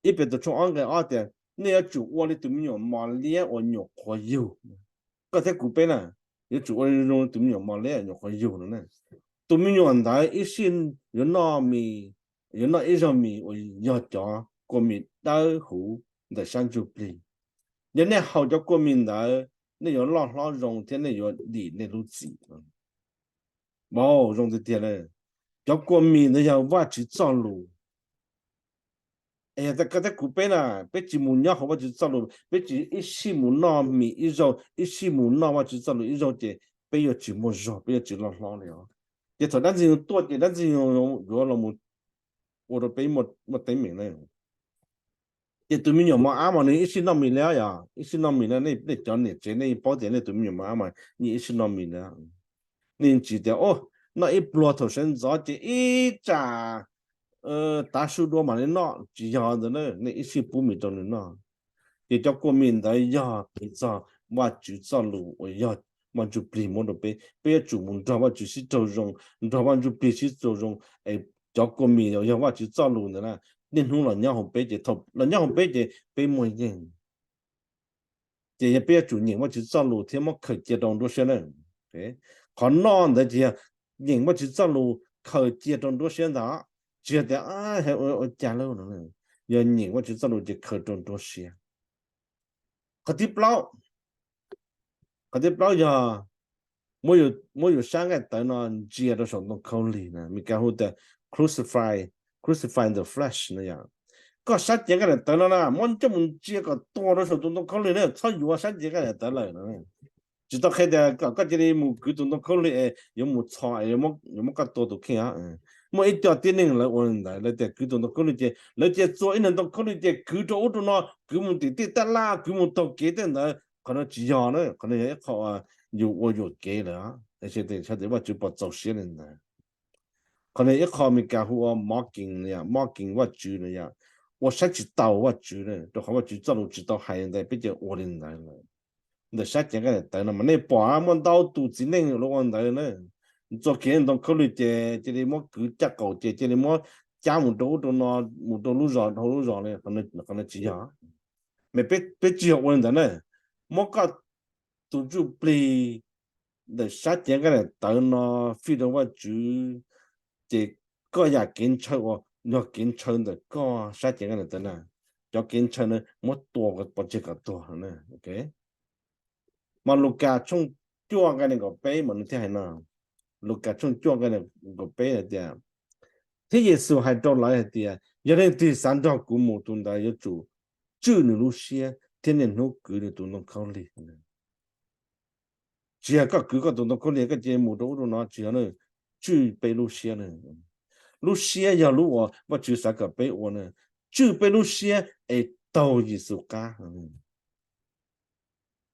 ib Petus tshooj ob nqe ob tias nej yuav tsum ua li tus me nyuam mos liab uas nyuam qhuav yug. Koj thiab kuv peb na, yuav tsum ua zoo li tus me nyuam mos liab nyuam qhuav yug no na. Tus me nyuam ntawd ib sij yuav noj mis, yuav noj ib zaug mis uas yog cov kua mis dawb huv ntawm sab ntsuj plig. Yog nej haus cov kua mis ntawd, nej yuav loj hlob zoo thiab nej yuav dim nej lub txim. Vau, zoo tiag tiag li. Cov kua mis ntawd yog Vajtswv txoj lus. Es yog koj thiab kuv peb na, peb tsis mus nyob hauv Vajtswv txoj lus, peb tsis ib sij mus noj mis ib zaug, ib sij mus noj Vajtswv txoj lus ib zaug, ces peb yuav tsis muaj zog, peb yuav tsis loj hlob li os. Ces thaum dab ntxwg nyoog tuaj ces dab ntxwg nyoog yuav los ua rau peb muaj teeb meem na. Ces tus me nyuam mos ab mas nws ib sij noj mis li, yog ib sij noj mis na, nej cov niam tsev nej paub tias nej tus me nyuam mos ab mas yeej ib sij noj mis li. Nej yeej tsis tias, o, noj ib pluag thaum sawv ntxov ces ib tsam tav su dua mam li noj, tsis yog ntawd na, nej ib sij pub mis rau nws noj. Ces cov kua mis ntawd yog qhia txog Vajtswv txoj lus uas yog Vaj Ntsujplig muab rau peb. Peb yuav tsum mus nrog Vajtswv sib raug zoo, nrog Vaj Ntsujplig sib raug zoo, es cov kua mis uas yog Vajtswv txoj lus ntawd na, niaj hnub los nyob hauv peb ces thaum los nyob hauv peb ces peb muaj yeej. Ces yog peb yuav tsum nyeem Vajtswv txoj lus thiab muab khaws cia rau nruab siab na. Qhov noj ntawd ces yog nyeem Vajtswv txoj lus khaws cia rau nruab siab ntag, tsis yog tias ua cas lauj no. Yog nyeem Vajtswv txoj lus ces khaws rau nruab siab. Qhov thib plaub, qhov thib plaub yog muab yus sab nqaij tawv no ntsia rau saum ntoo khaub lig na, Mis Kas hu tias crucify, crucify the flesh no yom. Koj sab cev nqaij daim tawv no na muab coj mus ntsia kom tuag rau saum tus ntoo khaub lig na, txhob yuav sab cev nqaij daim tawv lawm no. Tsis tau qhia tias kom koj cia li mus kwv tus ntoo khaub lig es yuav mus txhos es yuav muab koj tua tus kheej. Muaj ib co tib neeg lawv ua li ntawd, lawv tias kwv tus ntoo khaub lig ces lawv cia txua ib nrag ntoo khaub lig ces kwv rau ub rau no, kwv mus tim tej taj laj, kwv mus taug kev tej ntawd. Qhov no tsis yog na, qhov no yog ib qho yus ua yuam kev lawm, tias Vajtswv puas txaus siab li ntawd. Qhov no ib qho Mis Kas hu ua mocking, mocking Vajtswv no yom, ua saib tsis taus Vajtswv, rau qhov Vajtswv txoj lus tsis tau hais li ntawd peb cia ua li ntawd lawm. Ntawm sab cev nqaij daim tawv no mas nej pom muaj ntau tus txiv neej lawv ua ntawd na, txua kiag ntoo khaub lig ces cia li muab kwv caj qaum ces cia li muab cab mus rau ub rau no, mus rau lub zos dhau lub zos li, qhov no tsis yog. Mas peb tsis yog ua li ntawd na, muab koj tus ntsuj plig ntawm sab cev nqaij daim tawv no fij rau Vajtswv, ces koj yam kev ntshaw uas yog kev ntshaw ntawm koj sab cev nqaij daim tawv na, cov kev ntshaw na muab tua pov tseg kom tuag. Mas Lukas tshooj cuaj nqai nees nkaum peb mas nws thiaj hais no, Lukas tshooj cuaj nqai nees nkaum peb hais tias, thiab Yexus hais rau lawv hais tias, yog leej twg xav nrog kuv mus, tus ntawd yuav tsum tswj nws lub siab thiab niaj hnub kwv nws tus ntoo khaub lig. Tsis yog koj kwv koj tus ntoo khaub lig koj cia li mus rau ub rau no, tsis yog na, tswj peb lub siab na. Lub siab yog lub uas Vajtswv xav kom peb ua na, tswj peb lub siab es taug Yexus qab.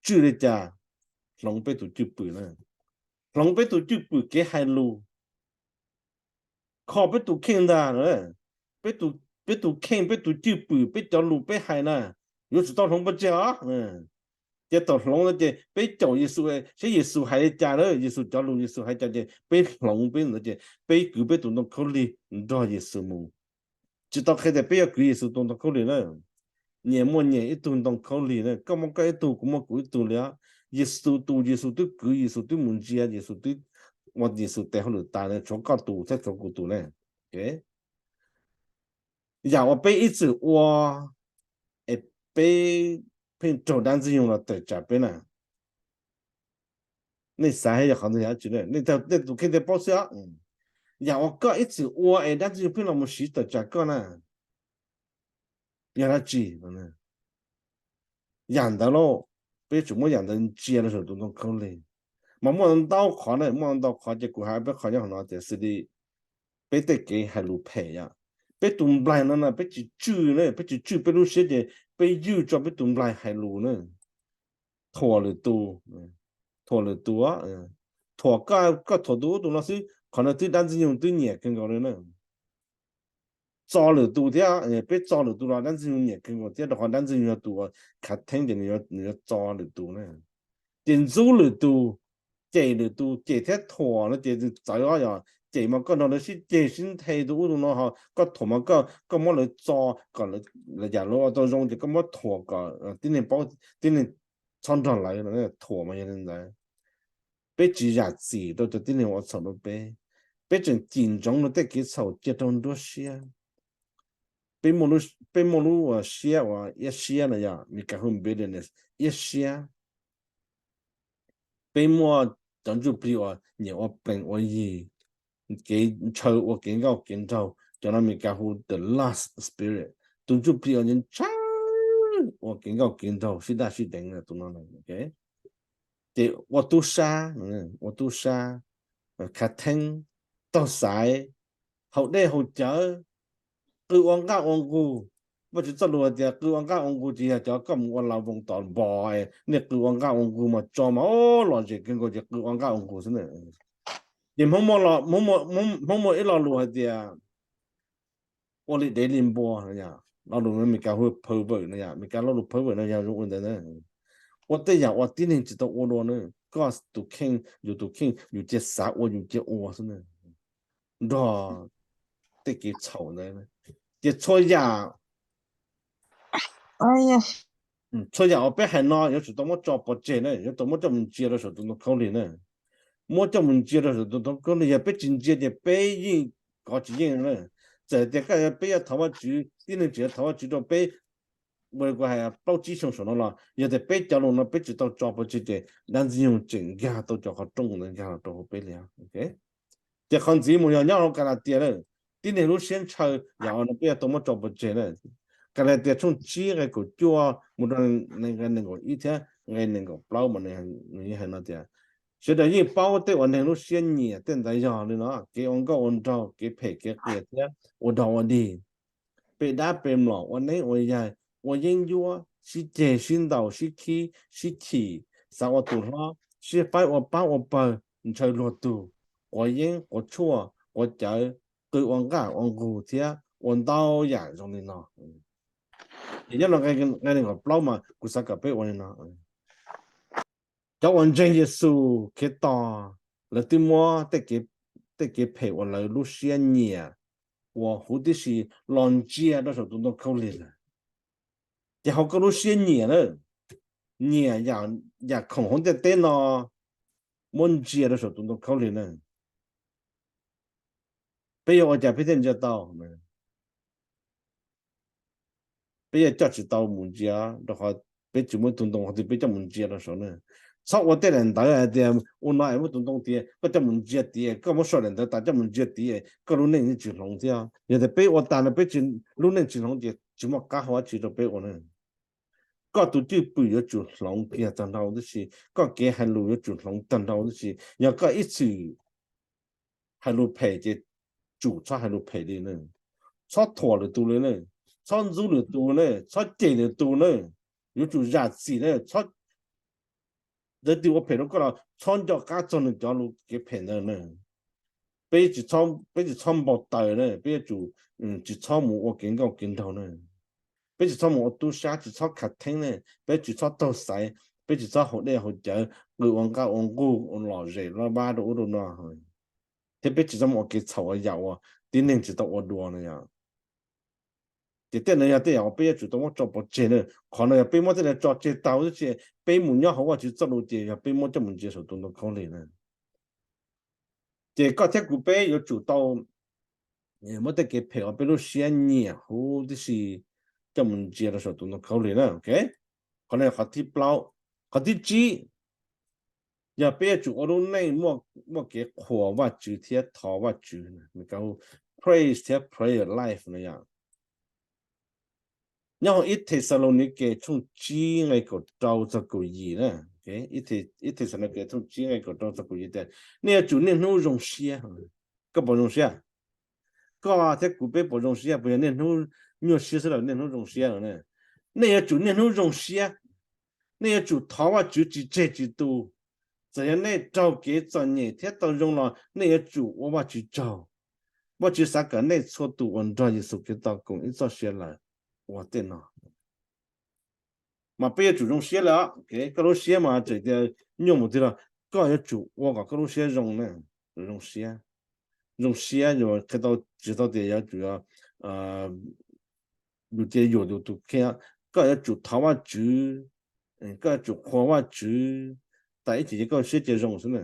Tswj li cas? Hloov peb tus cwj pwm na, hloov peb tus cwj pwm kev hais lus, kho peb tus kheej ntag. Peb tus kheej, peb tus cwj pwm, peb cov lus peb hais na, yuav tsum tau hloov pov tseg os. Ces thaum hloov no ces peb caum Yexus, saib Yexus hais li cas na, Yexus cov lus Yexus hais cas ces peb hloov peb ntawd ces peb kwv peb tus ntoo khaub lig nrog Yexus mus. Tsis tau qhia tias peb yuav kwv Yexus tus ntoo khaub lig na. Nyias muaj nyias ib tug ntoo khaub lig na, koj muaj koj ib tug, kuv muaj kuv ib tug li. Yexus tus, Yexus twb kwv, Yexus twb mus ntsia, Yexus twb ua Yexus tes hauj lwm tas, tshuav koj tus thiab tshuav kuv tus ne. Yam uas peb ib txwm ua es peb pheej raug dab ntxwg nyoog los tawm tsam peb na. Nej xav yog qhov ntawd yog dab tsi? Nej tus kheej thiaj paub xwb. Yam uas koj ib txwm ua es dab ntxwg nyoog pheej los mus siv tawm tsam koj na, yog dab tsi? Yam ntawd lauj, peb yuav tsum muab yam ntawd ntsia rau saum tus ntoo khaub lig. Mas muaj ntau qhov na, muaj ntau qhov ces kuv hais peb qhov nyob hauv no tias xws li peb tej kev hais lus phem yom, peb tus nplaig no na peb tsis tswj na, peb tsis tswj peb lub siab ces peb ywj tso peb tus nplaig hais lus na, thuam lwm tus, thuam lwm tus, thuam koj, koj thuam tus ub tus no xwb, qhov no twb dab ntxwg nyoog twb nyiam kawg nkaus li na. Txo lwm tus thiab, peb txo lwm tus los dab ntxwg nyoog nyiam kawg nkaus thiab, rau qhov dab ntxwg nyoog yog tus uas khav theeb ces nws yuav txo lwm tus na. Ces ntxub lwm tus, cem lwm tus, cem thiab thuam no ces txawv os, yog cem mas koj nrog lawv sib ceg sib nthe tus ub tus no, ho koj thuam mas koj muab lawv txo kom lawv yam lawv ua tau zoo ces koj muab thuam kom tib neeg paub, tib neeg txhob nrog lawv, thuam mas yog li ntawd. Peb tsis zam txim rau cov tib neeg ua txhaum rau peb, peb tseem cim ntsoov rau tej kev txhaum cia rau nruab siab. Peb muaj lub siab uas iab siab no yog Meskas hu bitterness, iab siab. Peb muaj cov ntsuj plig uas nyiam ua plees ua yig, kev ntshaw ua kev nkauj kev nraug, cov no Meskas hu the lust spirit. Tus ntsuj plig uas ntshaw ua kev nkauj kev nraug sib daj sib deev tus no. Ces ua tub sab, ua tub sab, khav theeb, taug xaiv, haus dej haus cawv, qw ua nqaj ua nqug. Vajtswv txoj lus hais tias qw ua nqaj ua nqug ces yog cov koj mus ua la voos tom npos, nej qw ua nqaj ua nqug mas tso mas lom zem kawg nkaus ces qw ua nqaj ua nqug xwb na. Ces Hmoob muaj ib lo lus hais tias ua li dev li npua no yom, lo lus Meskas hu pervert no yom, Meskas lo lus pervert no yog zoo ua ntawd na. Ua tej yam uas tib neeg tsis tau ua dua na, koj tus kheej, yus tus kheej, yus cia xav ua yus cia ua xwb na, nrog tej kev txhaum ntawd. Ces txhua yam, txhua yam uas peb hais no yuav tsum tau muab tso pov tseg na, yuav tau muab coj mus ntsia rau saum tus ntoo khaub lig na. Muab coj mus ntsia rau saum tus ntoo khaub lig, yog peb tsis ntsia ces peb yeej kov tsis yeej na. Txawm tias koj peb yuav thov Vajtswv, tib neeg tseem yuav thov Vajtswv rau peb ua li kuv hais plaub tsib xyoo saum no los yog tias peb cov lus no peb tsis tau tso pov tseg ces dab ntxwg nyoog tseem nkag tau cov qhov rooj ntawd nkag los rau hauv peb li. Ces qhov ntxiv mus yog nyob hauv Kalatias na, tib neeg lub siab ntshaw, yam no peb yuav tau muab tso pov tseg na. Kalatias tshooj tsib nqe kaum cuaj mus rau nqe nees nkaum ib thiab nqe nees nkaum plaub mas nws yeej hais no tias, sawv daws yeej paub tej uas neeg lub siab nyiam tej ntawd yog li no: kev ua nkauj ua nraug, kev phem kev qias thiab ua dog ua dig, pe dab pe mlom, ua neeb ua yaig, ua yeeb ncuab, sib ceg sib ntaus sib khib sib chim, xav ua tus hlob, sib faib ua pab ua pawg, ntshaw luag tug, quav yeeb quav tshuaj quav cawv, qw ua nqaj ua nqug thiab ua ntau yam zoo li no. Ces nyob no nqe nees nkaum plaub mas kuv xav kom peb ua li no. Cov uas ntseeg Yexus Khetos, lawv twb muab tej kev phem uas lawv lub siab nyiam uas huv tib si los ntsia rau saum tus ntoo khaub lig lawm. Ces hauv koj lub siab nyiam na, nyiam yam khoom hauv ntiaj teb no, muab ntsia rau saum tus ntoo khaub lig na. Peb yuav ua cas peb thiaj ntsia tau? Peb yuav coj tsis tau mus ntsia, rau qhov peb tsis muaj ib tug ntoo qhov twg peb coj mus ntsia rau saud na. Txhob ua tej daim ntawv hais tias ua no es muab tus ntoo tiav, koj coj mus ntsia tiav, koj muab sau daim ntawv tas coj mus ntsia tiav, koj lub neej yeej tsis hloov thiab. Yog tias peb ua tag no peb lub neej tsis hloov ces tsis muaj qab hau dab tsi rau peb ua na. Koj tus cwj pwm yuav tsum hloov kiag tag nrho tib si, koj kev hais lus yuav tsum hloov tag nrho tib si. Yog koj ib txwm hais lus phem ces tsum txhob hais lus phem li na, txhob thuam lwm tus li na, txhob ntxub lwm tus na, txhob cem lwm tus na, yuav tsum zam txim na, txhob, lawv twg ua phem rau koj los txhob nco qab txog nws cov lus kev phem ntawd na. Peb, peb tsis txhob npau taws na, peb yuav tsum tsis txhob mus ua kev nkauj kev nraug na. Peb tsis txhob mus ua tub sab, tsis txhob khav theeb ne, peb tsis txhob taug xaiv, peb tsis txhob haus dej haus cawv, qw ua nqaj ua nqug, ua lom zem laj vab rau ub rau no, thiab peb tsis txhob mus ua kev txhaum ua yam uas tib neeg tsis tau ua dua no yom. Ces tej no yog tej yam uas peb yuav tsum tau muab tso pov tseg na. Qhov no yog peb muab tej no tso tseg tag huv tib si, peb mus nyob hauv Vajtswv txoj lus ces yog peb muab coj mus ntsia saum tus ntoo khaub lig na. Ces koj thiab kuv peb yuav tsum tau muab tej kev phem uas peb lub siab nyiam huv tib si coj mus ntsia rau saum tus ntoo khaub lig na. Qhov no yog qhov thib plaub. Qhov thib tsib, yog peb yuav tsum ua lub neej muaj kev qhuas Vajtswv thiab thov Vajtswv, praise thiab prayer life no yom. Nyob hauv ib Thexalaunikes tshooj tsib nqe kaum rau txog kaum yim na. Ib Thexalaunikes tshooj tsib nqe kaum rau txog kaum yim tias, nej yuav tsum niaj hnub zoo siab. Koj puas zoo siab? Koj thiab kuv peb puas zoo siab? Puas yog niaj hnub nyuaj siab xwb los niaj hnub zoo siab los ne? Nej yuav tsum niaj hnub zoo siab. Nej yuav tsum thov Vajtswv tsis tseg tsis tu. Txawm yog nej raug kev txom nyem thiab tau zoo los nej yuav tsum ua Vajtswv tsaug. Vajtswv xav kom nej txhua tus uas nrog Yexus Khetos koom ib txoj sia lawm ua tej no. Mas peb yuav tsum zoo siab lawm. Koj lub siab mas tseem tias nyuaj mus twg los koj yuav tsum ua kom koj lub siab zoo, zoo siab. Zoo siab yuav qhia tau, tsis tau tias yuav tsum yus cia yuam yus tus kheej. Koj yuav tsum thov Vajtswv, koj yuav tsum qhuas Vajtswv, tas ib chim ces koj siab cia zoo xwb na.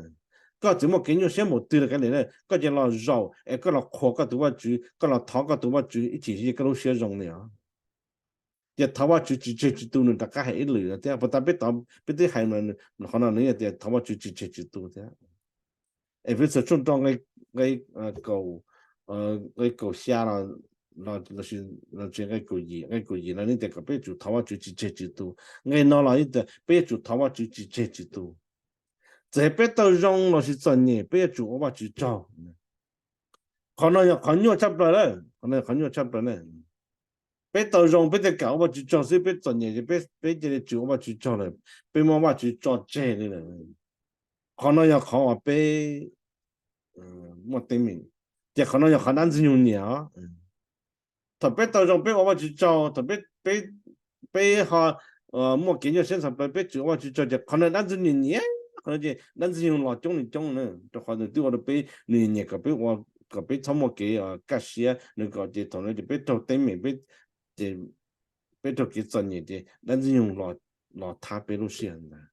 Koj txawm muaj kev nyuaj siab npaum twg los kav liam, koj cia los zaum es koj los qhuas koj tus Vajtswv, koj los thov koj tus Vajtswv, ib chim ces koj lub siab zoo li os. Ces thov Vajtswv tsis tseg tsis tu nws rov qab hais ib lwm no thiab. Puas tas peb, peb twb hais qhov no nws tias thov Vajtswv tsis tseg tsis tu thiab. Efexus tshooj rau nqe kaum xya los, los tsis nqe kaum yim, nqe kaum yim no nws tias kom peb yuav tsum thov Vajtswv tsis tseg tsis tu. Nqe no los tias peb yuav tsum thov Vajtswv tsis tseg tsis tu. Txawm peb tau zoo los sis txom nyem peb yuav tsum ua Vajtswv tsaug. Qhov no yog qhov nyuaj tshaj plaws, qhov no yog qhov nyuaj tshaj plaws na. Peb tau zoo peb thiaj kam ua Vajtswv tsaug xwb, peb txom nyem ces peb cia li tsis ua Vajtswv tsaug lawm, peb muab Vajtswv tso tseg li lawm. Qhov no yog qhov uas peb muaj teeb meem. Ces qhov no yog qhov dab ntxwg nyoog nyiam os. Thaum peb tau zoo peb ua Vajtswv tsaug, thaum peb ho muaj kev nyuaj siab ntxhov plawv, peb tseem ua Vajtswv tsaug ces qhov no dab ntxwg nyoog nyiam, qhov no ces dab ntxwg nyoog los coob li coob na, rau qhov nws twb ua rau peb, nws nyiam kom peb ua, kom peb txhob muaj kev kaj siab, nws kom ces thaum no ces peb raug teeb meem, peb raug kev txom nyem ces dab ntxwg nyoog los thab peb lub sij hawm ntawd.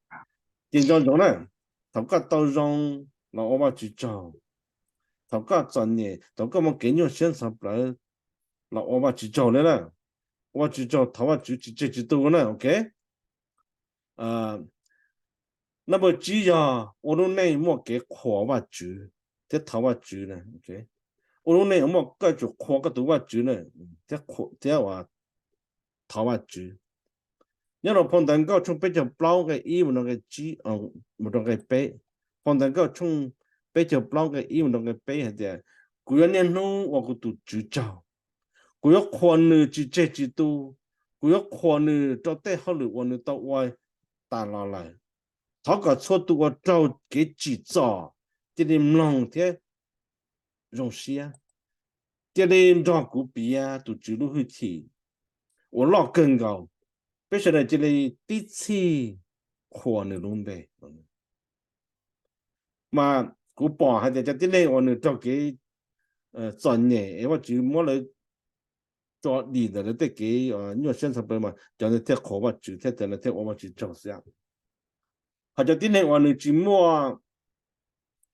Ces nco ntsoov na, thaum koj tau zoo los ua Vajtswv tsaug, thaum koj txom nyem, thaum koj muaj kev nyuaj siab ntxhov plawv los ua Vajtswv tsaug li na, ua Vajtswv tsaug, thov Vajtswv tsis tseg tsis tu na, ok. Number tsib yog ua lub neej muaj kev qhuas Vajtswv thiab thov Vajtswv. Ua lub neej muaj koj tsum qhuas koj tus Vajtswv na, thiab thov Vajtswv. Nyob rau phau Ntawv Nkauj tshooj peb caug plaub nqe ib mus rau nqe tsib, mus rau nqe peb. Phau Ntawv Nkauj tshooj peb caug plaub nqe ib mus rau nqe peb hais tias, kuv yuav niaj hnub ua kuv tus Tswv tsaug, kuv yuav qhuas nws tsis tseg tsis tu, kuv yuav qhuas nws rau tej hauj lwm uas nws tau ua tas los lawm. Thov kom txhua tus uas raug kev tsim txom cia li mloog thiab zoo siab, cia li nrog kuv piav tus Tswv lub hwj chim uas loj kawg nkaus. Peb sawv daws cia li tib txhij qhuas nws lub npe. Mas kuv pom hais tias cov tib neeg uas nws raug kev txom nyem es Vajtswv muab lawv tso dim ntawm lawv tej kev nyuaj siab ntxhov plawv mas cov ntawd thiaj qhuas Vajtswv thiab cov ntawd thiaj ua Vajtswv tsaug xwb. Ho cov tib neeg uas nws tsis muaj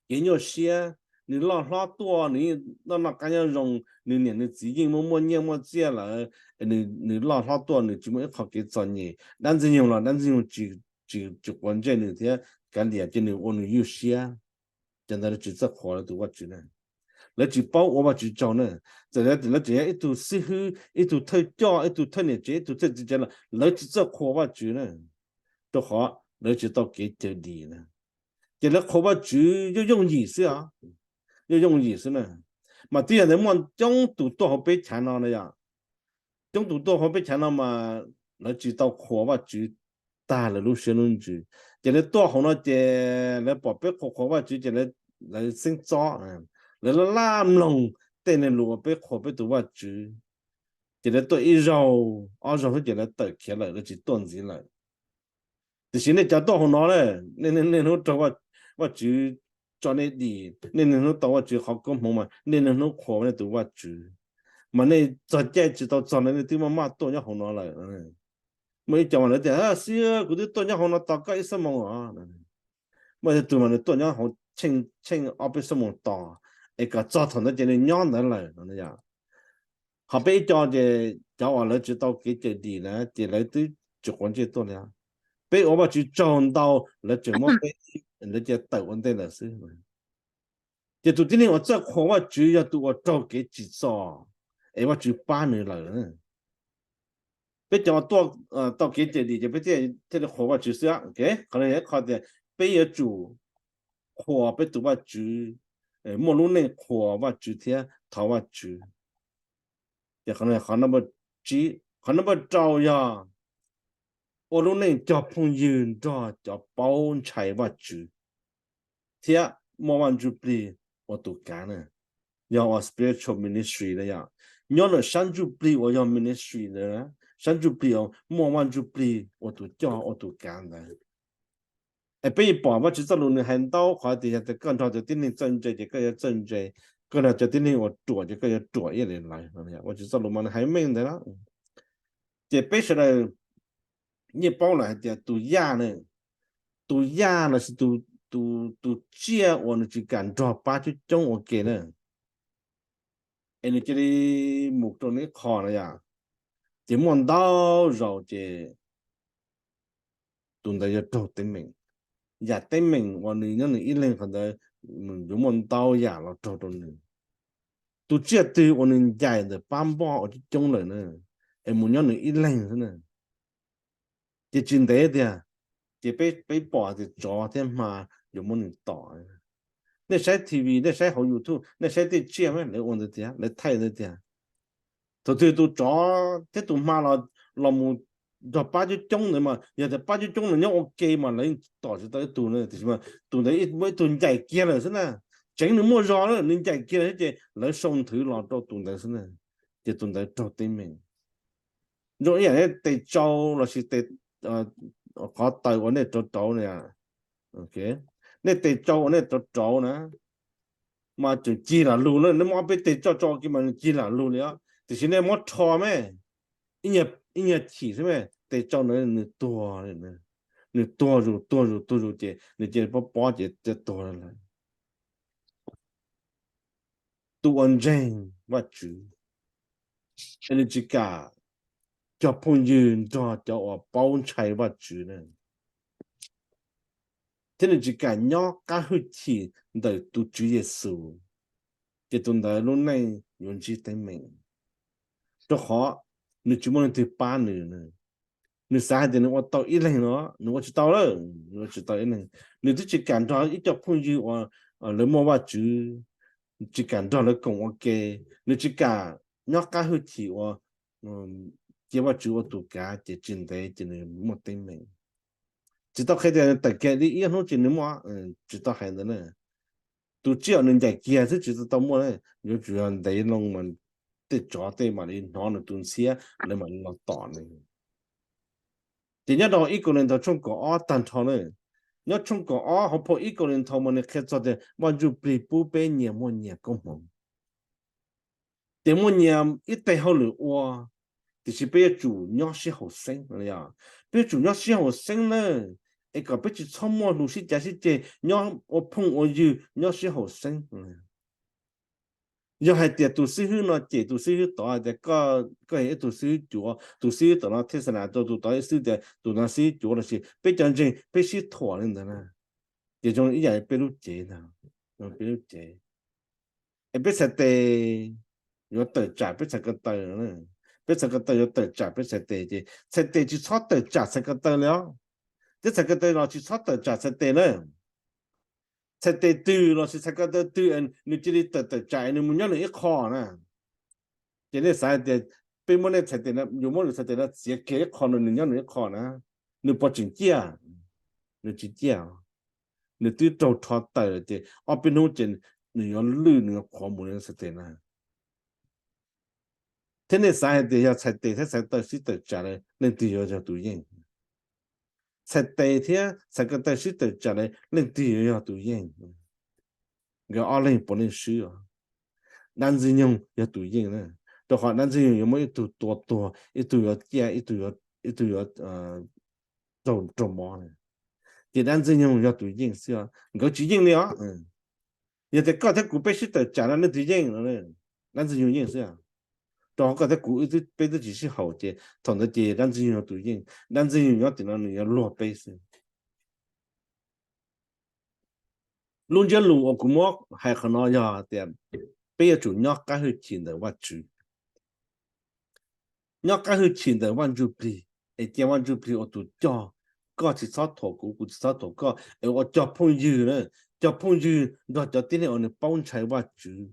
kev nyuaj siab, nws loj hlob tuaj, nws yeej noj noj qab nyob zoo, nws niam nws txiv yeej muaj muaj nyiaj muaj txiaj lawm, nws loj hlob tuaj nws tsis muaj ib qho kev txom nyem, dab ntxwg nyoog los dab ntxwg nyoog tsis quav ntsej nws thiab kav liam cia nws ua nws ywj siab, cov ntawd lawv tsis txawj qhuas lawv tus Vajtswv na. Lawv tsis paub ua Vajtswv tsaug na. Txawm lawv tseem yog ib tug xib hwb, ib tug thawj coj, ib tug thawj niam tsev, ib tug thawj txiv tsev los lawv tsis txawj qhuas Vajtswv na, rau qhov lawv tsis tau kev cawm dim na. Ces lawv qhuas Vajtswv yooj yooj yim xwb os, yooj yooj yim xwb na. Mas twb yog ntawd muaj coob tus tuaj hauv peb chav no na yom, coob tus tuaj hauv peb chav no mas lawv tsis tau qhuas Vajtswv tag lawv lub siab lub ntsws. Ces lawv tuaj hauv no ces lawv pom peb qhuas qhuas Vajtswv ces lawv xeeb txob, lawv laj laj mloog tej neeg lus uas peb qhuas peb tus Vajtswv. Ces lawv tuaj ib zaug ob zaug xwb ces lawv tawm khiav lawm, lawv tsis tuaj ntxiv lawm. Tiam sis nej cov tuaj hauv no na, nej niaj hnub raug Vajtswv tso nej dim, nej niaj hnub tau Vajtswv qhov koob hmoov mas nej niaj hnub qhuas nej tus Vajtswv. Mas nej txog caij tsis tau txog li nej twb maj maj tuaj nyob hauv no lawm. Muaj ib co mas lawv tias, xib, kuv twb tuaj nyob hauv no tos koj ib xuab moos os. Muaj ib tug mas nws tuaj nyob hauv tsheej ob peb xuab moos tos, es kom txog thaum ntawd ces nws nyob ntawd lawm no. Ho peb ib co ces cov uas lawv tsis tau kev cawm dim na ces lawv twb tsis quav ntsej tuaj li. Peb ua Vajtswv tsaug ntau, lawv tseem muab peb, lawv cia tawm ua ntej lawm xwb. Ces tus tib neeg uas txawj qhuas Vajtswv yog tus uas raug kev tsim txom es Vajtswv pab nws lawm. Peb cov uas tuaj tau kev cawm dim ces peb thiaj li qhuas Vajtswv xwb. Qhov no yog ib qho tias peb yuav tsum qhuas peb tus Vajtswv, muaj lub neej qhuas Vajtswv thiab thov Vajtswv. Ces qhov no, qhov number rau yog ua lub neej cog phooj ywg nrog cov paub ntshai Vajtswv thiab muaj Vaj Ntsuj Plig ua tus kav na. Yog ua spiritual ministry na yom, nyob ntawm sab ntsuj plig uas yog ministry ntawd, sab ntsuj plig uas muaj Vaj Ntsuj Plig ua tus coj ua tus kav ntawd. Es peb yeej pom Vajtswv txoj lus nws hais ntau qhov tias yog tias koj nrog cov tib neeg txawj ntse ces koj yuav txawj ntse, koj nrog cov tib neeg uas ruam ces koj yuav ruam ib yam li lawv. Vajtswv txoj lus mas nws hais meej ntawd na. Ces peb sawv daws yeej paub lawm hais tias tus yaj na, tus yaj lossis tus tsiaj uas nws tsis kam nrog pab coob coob ua ke na, es nws cia li mus rau nws ib qho na yom, ces muaj ntau zaus ces tus ntawd yuav raug teeb meem. Yam teeb meem uas nws nyob nws ib leeg qhov ntawd, yuav muaj ntau yam los raug rau nws. Tus tsiaj twg uas nws ncaim ntawm pab npoj uas coob coob lawm na, es mus nyob nws ib leeg xwb na, ces tsis ntev tiag, ces peb pom tias tsov thiab hma yuav muab nws tom. Nej saib T V, nej saib hauv YouTube, nej saib tej tsiaj mas lawv ua ntawd tiag, lawv thaij ntawd tiag. Thaum twg tus tsov thiab tus hma los mus nrog pab coob coob ntawd mas yog tias pab coob coob ntawd nyob ua ke mas lawv tom tsis tau ib tug na, tiam sis mas tus ntawd muaj ib tug ncaim kiag lawm xwb na, tseev nws muaj zog na, nws ncaim kiag xwb ces lawv sau nthwv los rau tus ntawd xwb na, ces tus ntawd raug teeb meem. Zoo ib yam nej tes tsau lossis tes, qhov taws uas nej rauv rauv na, nej tes tsau uas nej rauv rauv na, mas tseem cig lam lug na, nej muab ob peb tes tsau tsau ua ke mas nws cig lam lug li os, tiam sis nej muab rho me ib nyuag chim xwb me, tes tsau ntawd nws tuag, nws tuag zus tuag zus tuag zus ces nws cia li pob pob ces cia tuag lawm. Tus uas ntseeg Vajtswv es nws tsis kam cog phooj ywg nrog cov uas paub ntshai Vajtswv na, thiab nws tsis kam nyob qab hwj chim ntawm tus Tswv Yexus, ces tus ntawd lub neej yuav ntsib teeb meem, rau qhov nws tsis muaj leej twg pab nws. Nws xav hais tias nws ua tau ib leeg no, nws ua tsis tau lawm, nws ua tsis tau ib leeg. Nws twb tsis kam nrog ib co phooj ywg uas lawv muaj Vajtswv, tsis kam nrog lawv koom ua ke, nws tsis kam nyob qab hwj chim uas cia Vajtswv ua tus kav ces tsis ntev ces nws muaj teeb meem. Tsis tau qhia tias tawm kiag li ib hnub ces nws muaj, tsis tau hais ntawd na. Tus tsiaj uas nws ncaim kiag xwb tsis tau muaj, yuav tsum yog ntev loo mas tej tsov tej mam li hnov nws tus ntxhiab, lawv mam li los tom nws. Ces nyob rau ib Kauleethaus tshooj kaum ob tag nrho na, nyob tshooj kaum ob hauv phau ib Kauleethaus mas nws qhia txog tias Vaj Ntsujplig pub peb nyias muaj nyias koob hmoov. Ces muaj nyias ib teg hauj lwm ua, tiam sis peb yuav tsum nyob sib haum xeeb. Peb yuav tsum nyob sib haum xeeb na, es kom peb tsis txhob muaj lus sib cav sib ceg, nyob ua phooj ua ywg, nyob sib haum xeeb. Yog hais tias tus xib hwb no cem tus xib hwb tod hais tias koj yog ib tug xib hwb cuav, tus xib hwb tom no thiaj xav rau tus tod xib hwb tias tus no xib hwb cuav lossis peb cov ntseeg peb sib thuam li ntawd na, ces zoo ib yam peb lub cev ntag, peb lub cev. Es peb txhais tes yuav tawm tsam peb txhais ko taw, peb txhais ko taw yuav tawm tsam peb txhais tes, ces txhais tes tsis txhob tawm tsam txhais ko taw li os. Thiab txhais ko taw los tsis txhob tawm tsam txhais tes na. Txhais tes twg lossis txhais ko taw twg nws cia li tawm tawm tsam nws mus nyob nws ib qho na, ces nej xav hais tias peb muab nej txhais tes, yuav muab nws txhais tes no txiav kiag ib qho no nws nyob nws ib qho na, nws puas tseem ciaj? Nws tsis ciaj. Nws twb raug rho tawm lawm ces ob peb hnub ces nws yuav lwj, nws yuav qhuav mus li txhais tes na. Thiab nej xav hais tias yog txhais tes thiab txhais taw sib tawm tsam lawm leej twg yuav yog tus yeej? Txhais tes thiab txhais ko taw sib tawm tsam lawm leej twg yuav yog tus yeej? Nkawd ob leeg puav leej swb os. Dab Ntxwg Nyoog yog tus yeej na, rau qhov Dab Ntxwg Nyoog yuav muab ib tug tua tuag, ib tug yuav ciaj, ib tug yuav raug mob na. Ces Dab Ntxwg Nyoog yog tus yeej xwb, nkawd tsis yeej li os. Yog tias koj thiab kuv peb sib tawm tsam no leej twg yeej? Dab Ntxwg Nyoog yeej xwb. Rau qhov koj thiab kuv peb twb tsis sib haum ces thaum ntawd ces Dab Ntxwg Nyoog yog tus yeej. Dab Ntxwg Nyoog nyob tim no nws yuav luag peb xwb. Lub ntsiab lus uas kuv muab hais qhov no yog tias peb yuav tsum nyob qab hwj chim ntawm Vajtswv. Nyob qab hwj chim ntawm Vaj Ntsujplig es cia Vaj Ntsujplig ua tus cog, koj tsis txhob thuam kuv, kuv tsis txhob thuam koj, es ua cog phooj ywg na, cog phooj ywg nrog cov tib neeg uas nws paub ntshai Vajtswv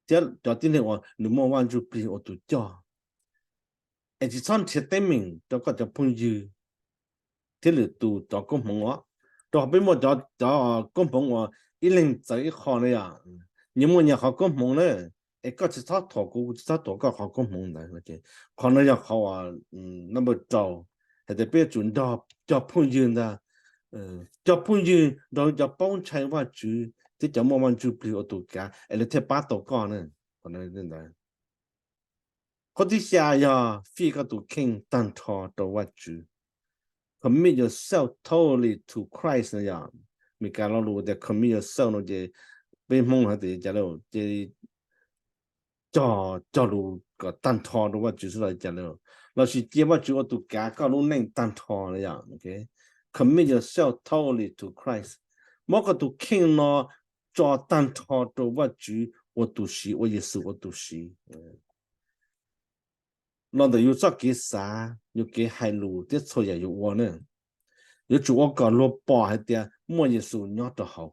thiab cov tib neeg uas nws muaj Vaj Ntsujplig ua tus cog. Es tsis txhob nrhiav teeb meem rau koj cov phooj ywg thiab lwm tus cov koob hmoov os, rau qhov peb muaj cov koob hmoov uas ib leeg txawv ib qho na yom, nyias muaj nyias qhov koob hmoov na, es koj tsis txhob thuam kuv, kuv tsis txhob thuam koj qhov koob hmoov ntawd. Qhov no yog qhov uas number rau, hais tias peb yuav tsum nrog cov phooj ywg ntag, cov phooj ywg nrog cov paub ntshai Vajtswv thiab cov muaj Vaj Ntsujplig ua tus kav es lawv thiaj pab tau koj na. Qhov thib xya yog fij koj tus kheej tag nrho rau Vajtswv. Commit yourself totally to Christ no yom. Meskas lo lus tias commit yourself no ces peb Hmoob hais tias cas lawm ces cog, cog lus kom tag nrho rau Vajtswv xwb los cas lawm, lossis cia Vajtswv ua tus kav koj lub neej tag nrho no yom. Commit yourself totally to Christ. Muab koj tus kheej no tso tag nrho rau Vajtswv ua tus siv, ua Yexus ua tus siv los ntawm yus txoj kev xav, yus kev hais lus thiab txhua yam yus ua na. Yuav tsum ua kom luag pom hais tias muaj Yexus nyob rau hauv.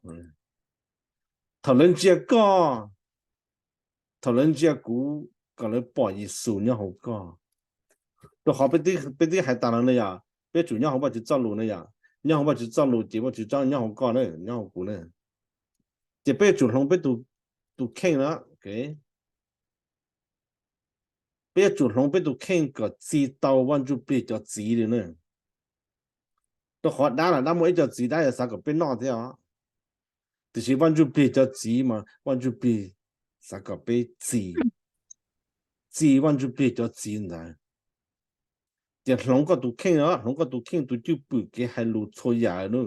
Thaum lawv ntsia koj, thaum lawv ntsia kuv, kom lawv pom Yexus nyob hauv koj. Rau qhov peb twb hais tas los na yom, peb tsum nyob hauv Vajtswv txoj lus na yom. Nyob hauv Vajtswv txoj lus ces Vajtswv tsob nyob hauv koj na, nyob hauv kuv na. Ces peb yuav tsum hloov peb tus kheej na, peb yuav tsum hloov peb tus kheej kom txi tau Vaj Ntsuj Plig cov txiv li na. Rau qhov dab los dab muaj ib co txiv dab yuav xav kom peb noj thiab os. Tiam sis Vaj Ntsuj Plig cov txiv mas Vaj Ntsuj Plig xav kom peb txi, txi Vaj Ntsuj Plig cov txiv ntawd. Ces hloov koj tus kheej, hloov koj tus kheej tus cwj pwm kev hais lus txhua yam na.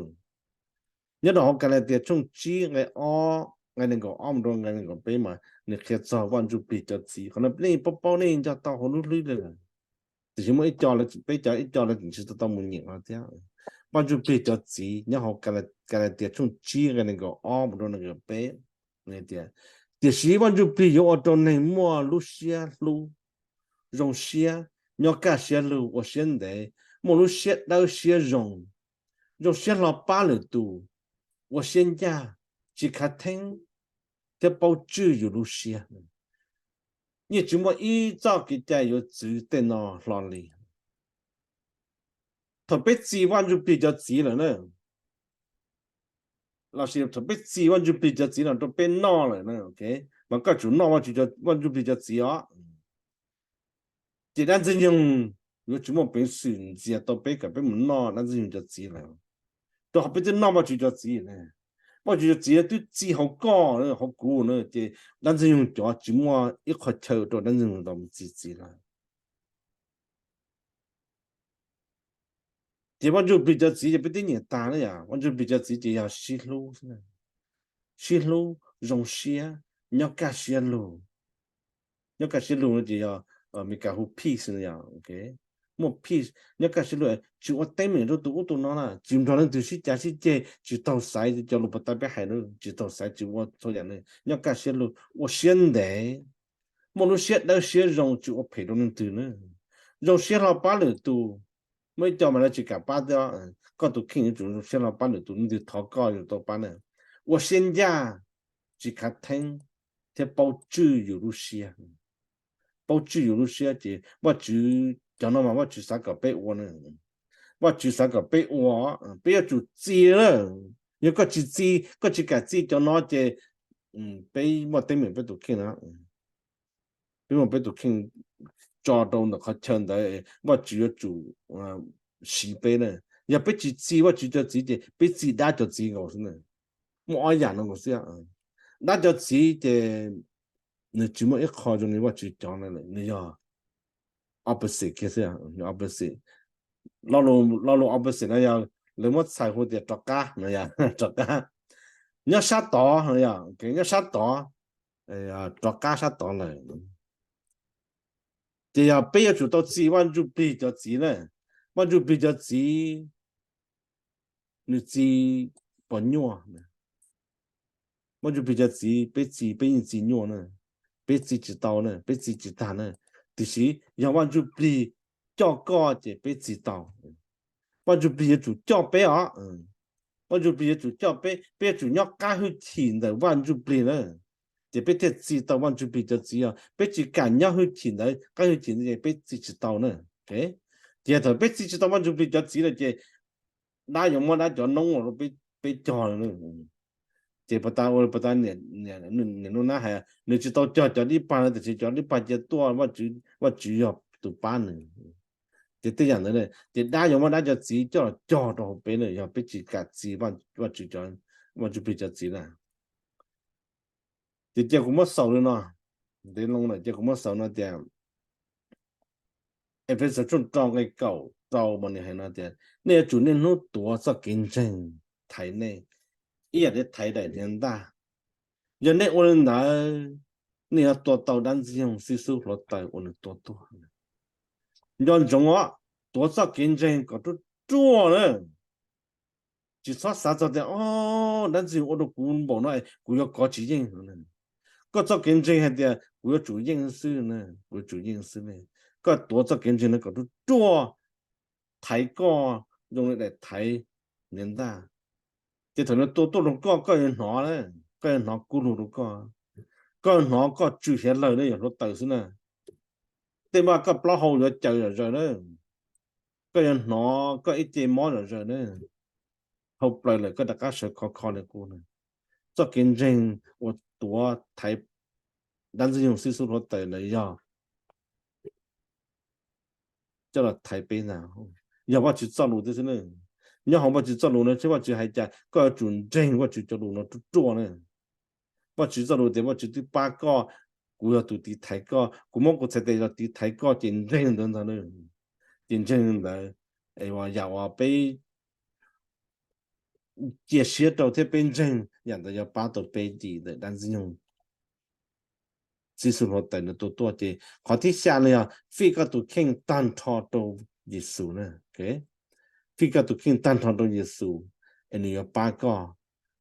Nyob rau hauv Kalatias tshooj tsib nqe ob, nqe nees nkaum ob mus rau nqe nees nkaum peb mas nws qhia txog Vaj Ntsuj Plig cov txiv. Qhov no nej paub paub nej nco tau hauv lub hlwb li lawm. Tiam sis muaj ib co, peb cov ib co lawv tseem tsis tau tau mus nyeem no thiab. Vaj Ntsuj Plig cov txiv nyob hauv Kalatias tshooj tsib nqe nees nkaum ob mus rau nees nkaum peb tias, tiam sis Vaj Ntsuj Plig yuav ua rau neeg muaj lub siab hlub, zoo siab, nyob kaj siab lug, ua siab ntev, muaj lub siab dawb siab zoo, zoo siab hlo pab lwm tus, ua siab ncaj, tsis khav theeb, thiab paub tswj yus lub siab. Yeej tsis muaj ib txoj kev cai yuav txwv tej no hlo li. Thaum peb txi Vaj Ntsuj Plig cov txiv lawm na, los sis thaum peb txi Vaj Ntsuj Plig cov txiv los rau peb noj lawm na, mas koj tsum noj Vaj Ntsuj Plig cov txiv os. Ces dab ntxwg nyoog yuav tsis muaj peev xwm ntxias tau peb kom peb mus noj dab ntxwg nyoog cov txiv lawm, rau qhov peb twb noj Vaj Tswv cov txiv na. Vaj Tswv cov txiv twb txi hauv koj, hauv kuv na, ces dab ntxwg nyoog cov tsis muaj ib qho chaw rau dab ntxwg nyoog tau mus txi txiv lawm. Ces Vaj Ntsuj Plig cov txiv ces peb twb nyiam tag na yom, Vaj Ntsuj Plig cov txiv ces yog sib hlub, sib hlub, zoo siab, nyob kaj siab lug. Nyob kaj siab lug no ces yog Meskas hu peace no yom, muaj peace, nyob kaj siab lug, tsis ua teeb meem rau tus ub tus no na, tsis nrog leej twg sib cav sib ceg, tsis taug xaiv cov lus puag ta peb hais na, tsis taug xaiv, tsis ua txhua yam na, nyob kaj siab lug, ua siab ntev, muaj lub siab dawb siab zoo, tsis ua phem rau leej twg na, zoo siab hlo pab lwm tus. Muaj ib co mas lawv tsis kam pab thiab, koj tus kheej yuav tsum zoo siab hlo pab lwm tus, leej twg thov koj yuav tau pab na. Ua siab ncaj, tsis khav theeb, thiab paub tswj yus lub siab. Paub tswj yus lub siab ces Vaj Tswv, cov no mas Vaj Tswv xav kom peb ua na. Vaj Tswv xav kom peb ua, peb yuav tsum txi na. Yog koj tsis txi, koj tsis kam txi cov no ces peb muaj teeb meem peb tus kheej na. Peb muaj peb tus kheej tso rau ntawm qhov chaw ntawd, Vaj Tswv yuav tsum siv peb na. Yog peb tsis txi Vaj Tswv cov txiv ces peb txi dab cov txiv nkaus xwb na. Muaj ob yam no nkaus xwb. Dab cov txiv ces nws tsis muaj ib qho zoo li Vaj Tswv cov na, nws yog opposite kiag xwb, opposite. Lo lus opposite no yog lawv muab txhais hu tias rov qab no, rov qab, nyob sab tod no, nyob sab tod, rov qab sab tod lawm. Ces yog peb yuav tsum tau txi Vaj Ntsuj Plig cov txiv na. Vaj Ntsuj Plig cov txiv nws txi pos nyuaj. Vaj Ntsuj Plig cov txiv peb txi peb yeej txi nyuaj na, peb txi tsis tau na, peb txi tsis tag na. Tiam sis yog Vaj Ntsuj Plig coj koj ces peb txi tau. Vaj Ntsuj Plig yuav tsum coj peb os. Vaj Ntsuj Plig yuav tsum coj peb, peb yuav tsum nyob qab hwj chim ntawm Vaj Ntsuj Plig na, ces peb thiaj txi tau Vaj Ntsuj Plig cov txiv os. Peb tsis kam nyob hwj chim ntawd, qab hwj chim ntawd ces peb txi tsis tau na. Ces thaum peb txi tsis tau Vaj Ntsuj Plig cov txiv lawm ces dab yuav muab dab cov noob los rau peb cog. Ces puag ta ua puag ta, niam Nuj Nab hais nws tsis tau cog cov dib pag no, tiam sis cov dib pag cia tuaj, Vaj Tswv yog tus pab nws. Ces tej yam ntawd ces dab yuav muab dab cov txiv coj los cog rau hauv peb na, yog peb tsis kam txi Vaj Tswv, Vaj Ntsuj Plig cov txiv na. Ces cia kuv muab xaus li no, ntev loo lawm, cia kuv muab xaus no tias, Efexus tshooj rau nqe kaum rau mas nws hais no tias, nej yuav tsum niaj hnub tuav txoj kev ntseeg thaiv nej, ib yam li thaiv daim hniav ntaj. Yog nej ua li ntawd, nej yuav tua tau dab ntxwg nyoog xib xub hluav taws uas nws tua tuag. Nco ntsoov os, tuav txoj kev ntseeg kom ruaj ruaj na. Tsis txhob xav txog tias, o, dab ntxwg nyoog ua rau kuv npaum no, kuv yuav kov tsis yeej. Koj txoj kev ntseeg hais tias kuv yuav tsum yeej xwb, kuv yuav tsum yeej xwb ne. Koj tuav txoj kev ntseeg no kom ruaj ruaj, thaiv koj zoo li daim thaiv hniav ntaj. Ces thaum nws tua tuaj rau koj, koj yuav hnov, koj yuav hnov kub lug rau koj, koj yuav hnov koj tsw hiav lawg ne, yog hluav taws xwb na. Tej mas koj plaub hau yuav caws zom zaws na, koj yuav hnov koj ib ce mob zom zaws na, hau plaws lawm koj rov qab sawv khov kho li qub na. txoj kev ntseeg uas tuav thaiv dab ntxwg nyoog xib xub hluav taws ntawd yog coj los thaiv peb ntag. Yog Vajtswv txoj lus tiag xwb ne. Nyob hauv Vajtswv txoj lus no seb Vajtswv hais cas, koj yuav tsum ntseeg Vajtswv cov lus no ruaj ruaj ne. Vajtswv txoj lus tias Vajtswv twb pab koj, kuv yog tus tiv thaiv koj, kuv muab kuv txhais tes los tiv thaiv koj, ces ntseeg ntawd ntag. Ces ntseeg ntawd, yam uas peb cia siab rau thiab peb ntseeg, yam ntawd yuav pab tau peb dim ntawm dab ntxwg nyoog xib xub hluav taws ntawd tuaj tuaj. Ces qhov thib xya no yog fij koj tus kheej tag nrho rau Yexus na. Fij koj tus kheej tag nrho rau Yexus, es nws yuav pab koj.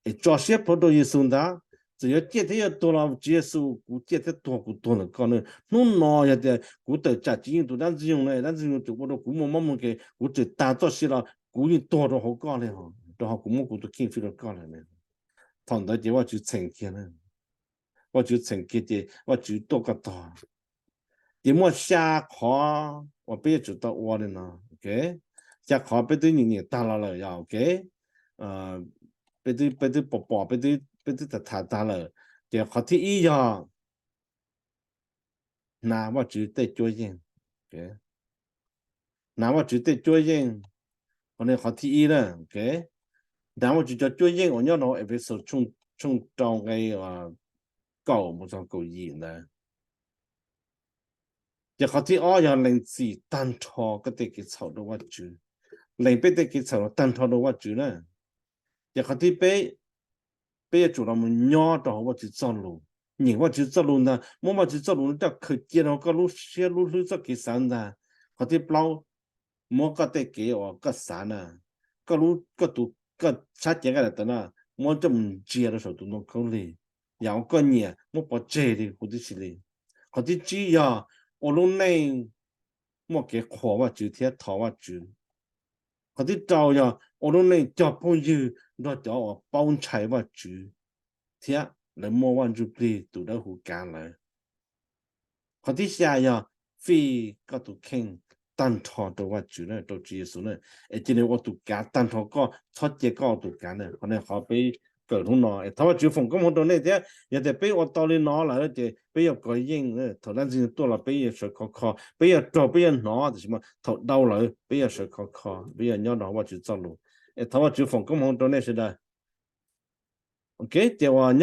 Es tso siab plhuav rau Yexus ntag. Txawm yuav ciaj thiab yuav tuag los Tswv Yexus, kuv ciaj thiab tuag, kuv tuag ntawm koj ne. Hnub no yog tias kuv tawm tsam tsis yeej tus dab ntxwg nyoog na, dab ntxwg nyoog tseem ua rau kuv muaj mob muaj nkeeg, kuv tseem tag txoj sia los kuv yeej tuag rau hauv koj li, rau qhov kuv muab kuv tus kheej fij rau koj lawm. Thaum ntawd ces Vajtswv txheem kiag na. Vajtswv txheem kiag ces Vajtswv tuaj koj tog. Ces muaj xya qhov uas peb yuav tsum tau ua li no. Xya qhov peb twb nyeem nyeem tag los lawm yog, peb twb pom pom, peb twb tham tham tag lawm. Ces qhov thib ib yog hnav Vajtswv tej cuab yeej. Hnav Vajtswv tej cuab yeej. Qhov no qhov thib ib na. Hnav Vajtswv cov cuab yeej uas nyob rau Efexus tshooj rau nqe kaum mus txog kaum yim ntawd. Ces qhov thib ob yog lees txim tag nrho koj tej kev txhaum rau Vajtswv. Lees peb tej kev txhaum tag nrho rau Vajtswv na. Ces qhov thib peb, peb yuav tsum los mus nyob rau hauv Vajtswv txoj lus, nyeem Vajtswv txoj lus ntag, muab Vajtswv txoj lus no coj khaws cia rau koj lub siab lub hlwb txoj kev xav ntag. Qhov thib plaub, muab koj tej kev uas koj xav na, koj lub, koj tus, koj sab cev nqaij daim tawv na, muab coj mus ntsia rau saum tus ntoo khaub lig, yam uas koj nyiam muab pov tseg li huv tib si li. Qhov thib tsib yog ua lub neej muaj kev qhuas Vajtswv thiab thov Vajtswv. Qhov thib rau yog ua lub neej cog phooj ywg nrog cov uas paub ntshai Vajtswv thiab lawv muaj Vaj Ntsuj Plig tus Dawb Huv kav lawv. Qhov thib xya yog fij koj tus kheej tag nrho rau Vajtswv na, rau Tswv Yexus na, es cia nws ua tus kav tag nrho koj, txhob cia koj ua tus kav na. Qhov no qhov peb kawm hnub no es thov Vajtswv foom koob hmoov rau nej thiab. Yog tias peb ua tau li no lawm ces peb yuav kov yeej, thaum dab ntxwg tuaj los peb yuav sawv khov kho, peb yuav raug peb yuav hnov, tiam sis mas thaum dhau lawm peb yuav sawv khov kho, peb yuav nyob rau hauv Vajtswv txoj lus. Es thov Vajtswv foom koob hmoov rau nej sawv daws. Ok, ces uas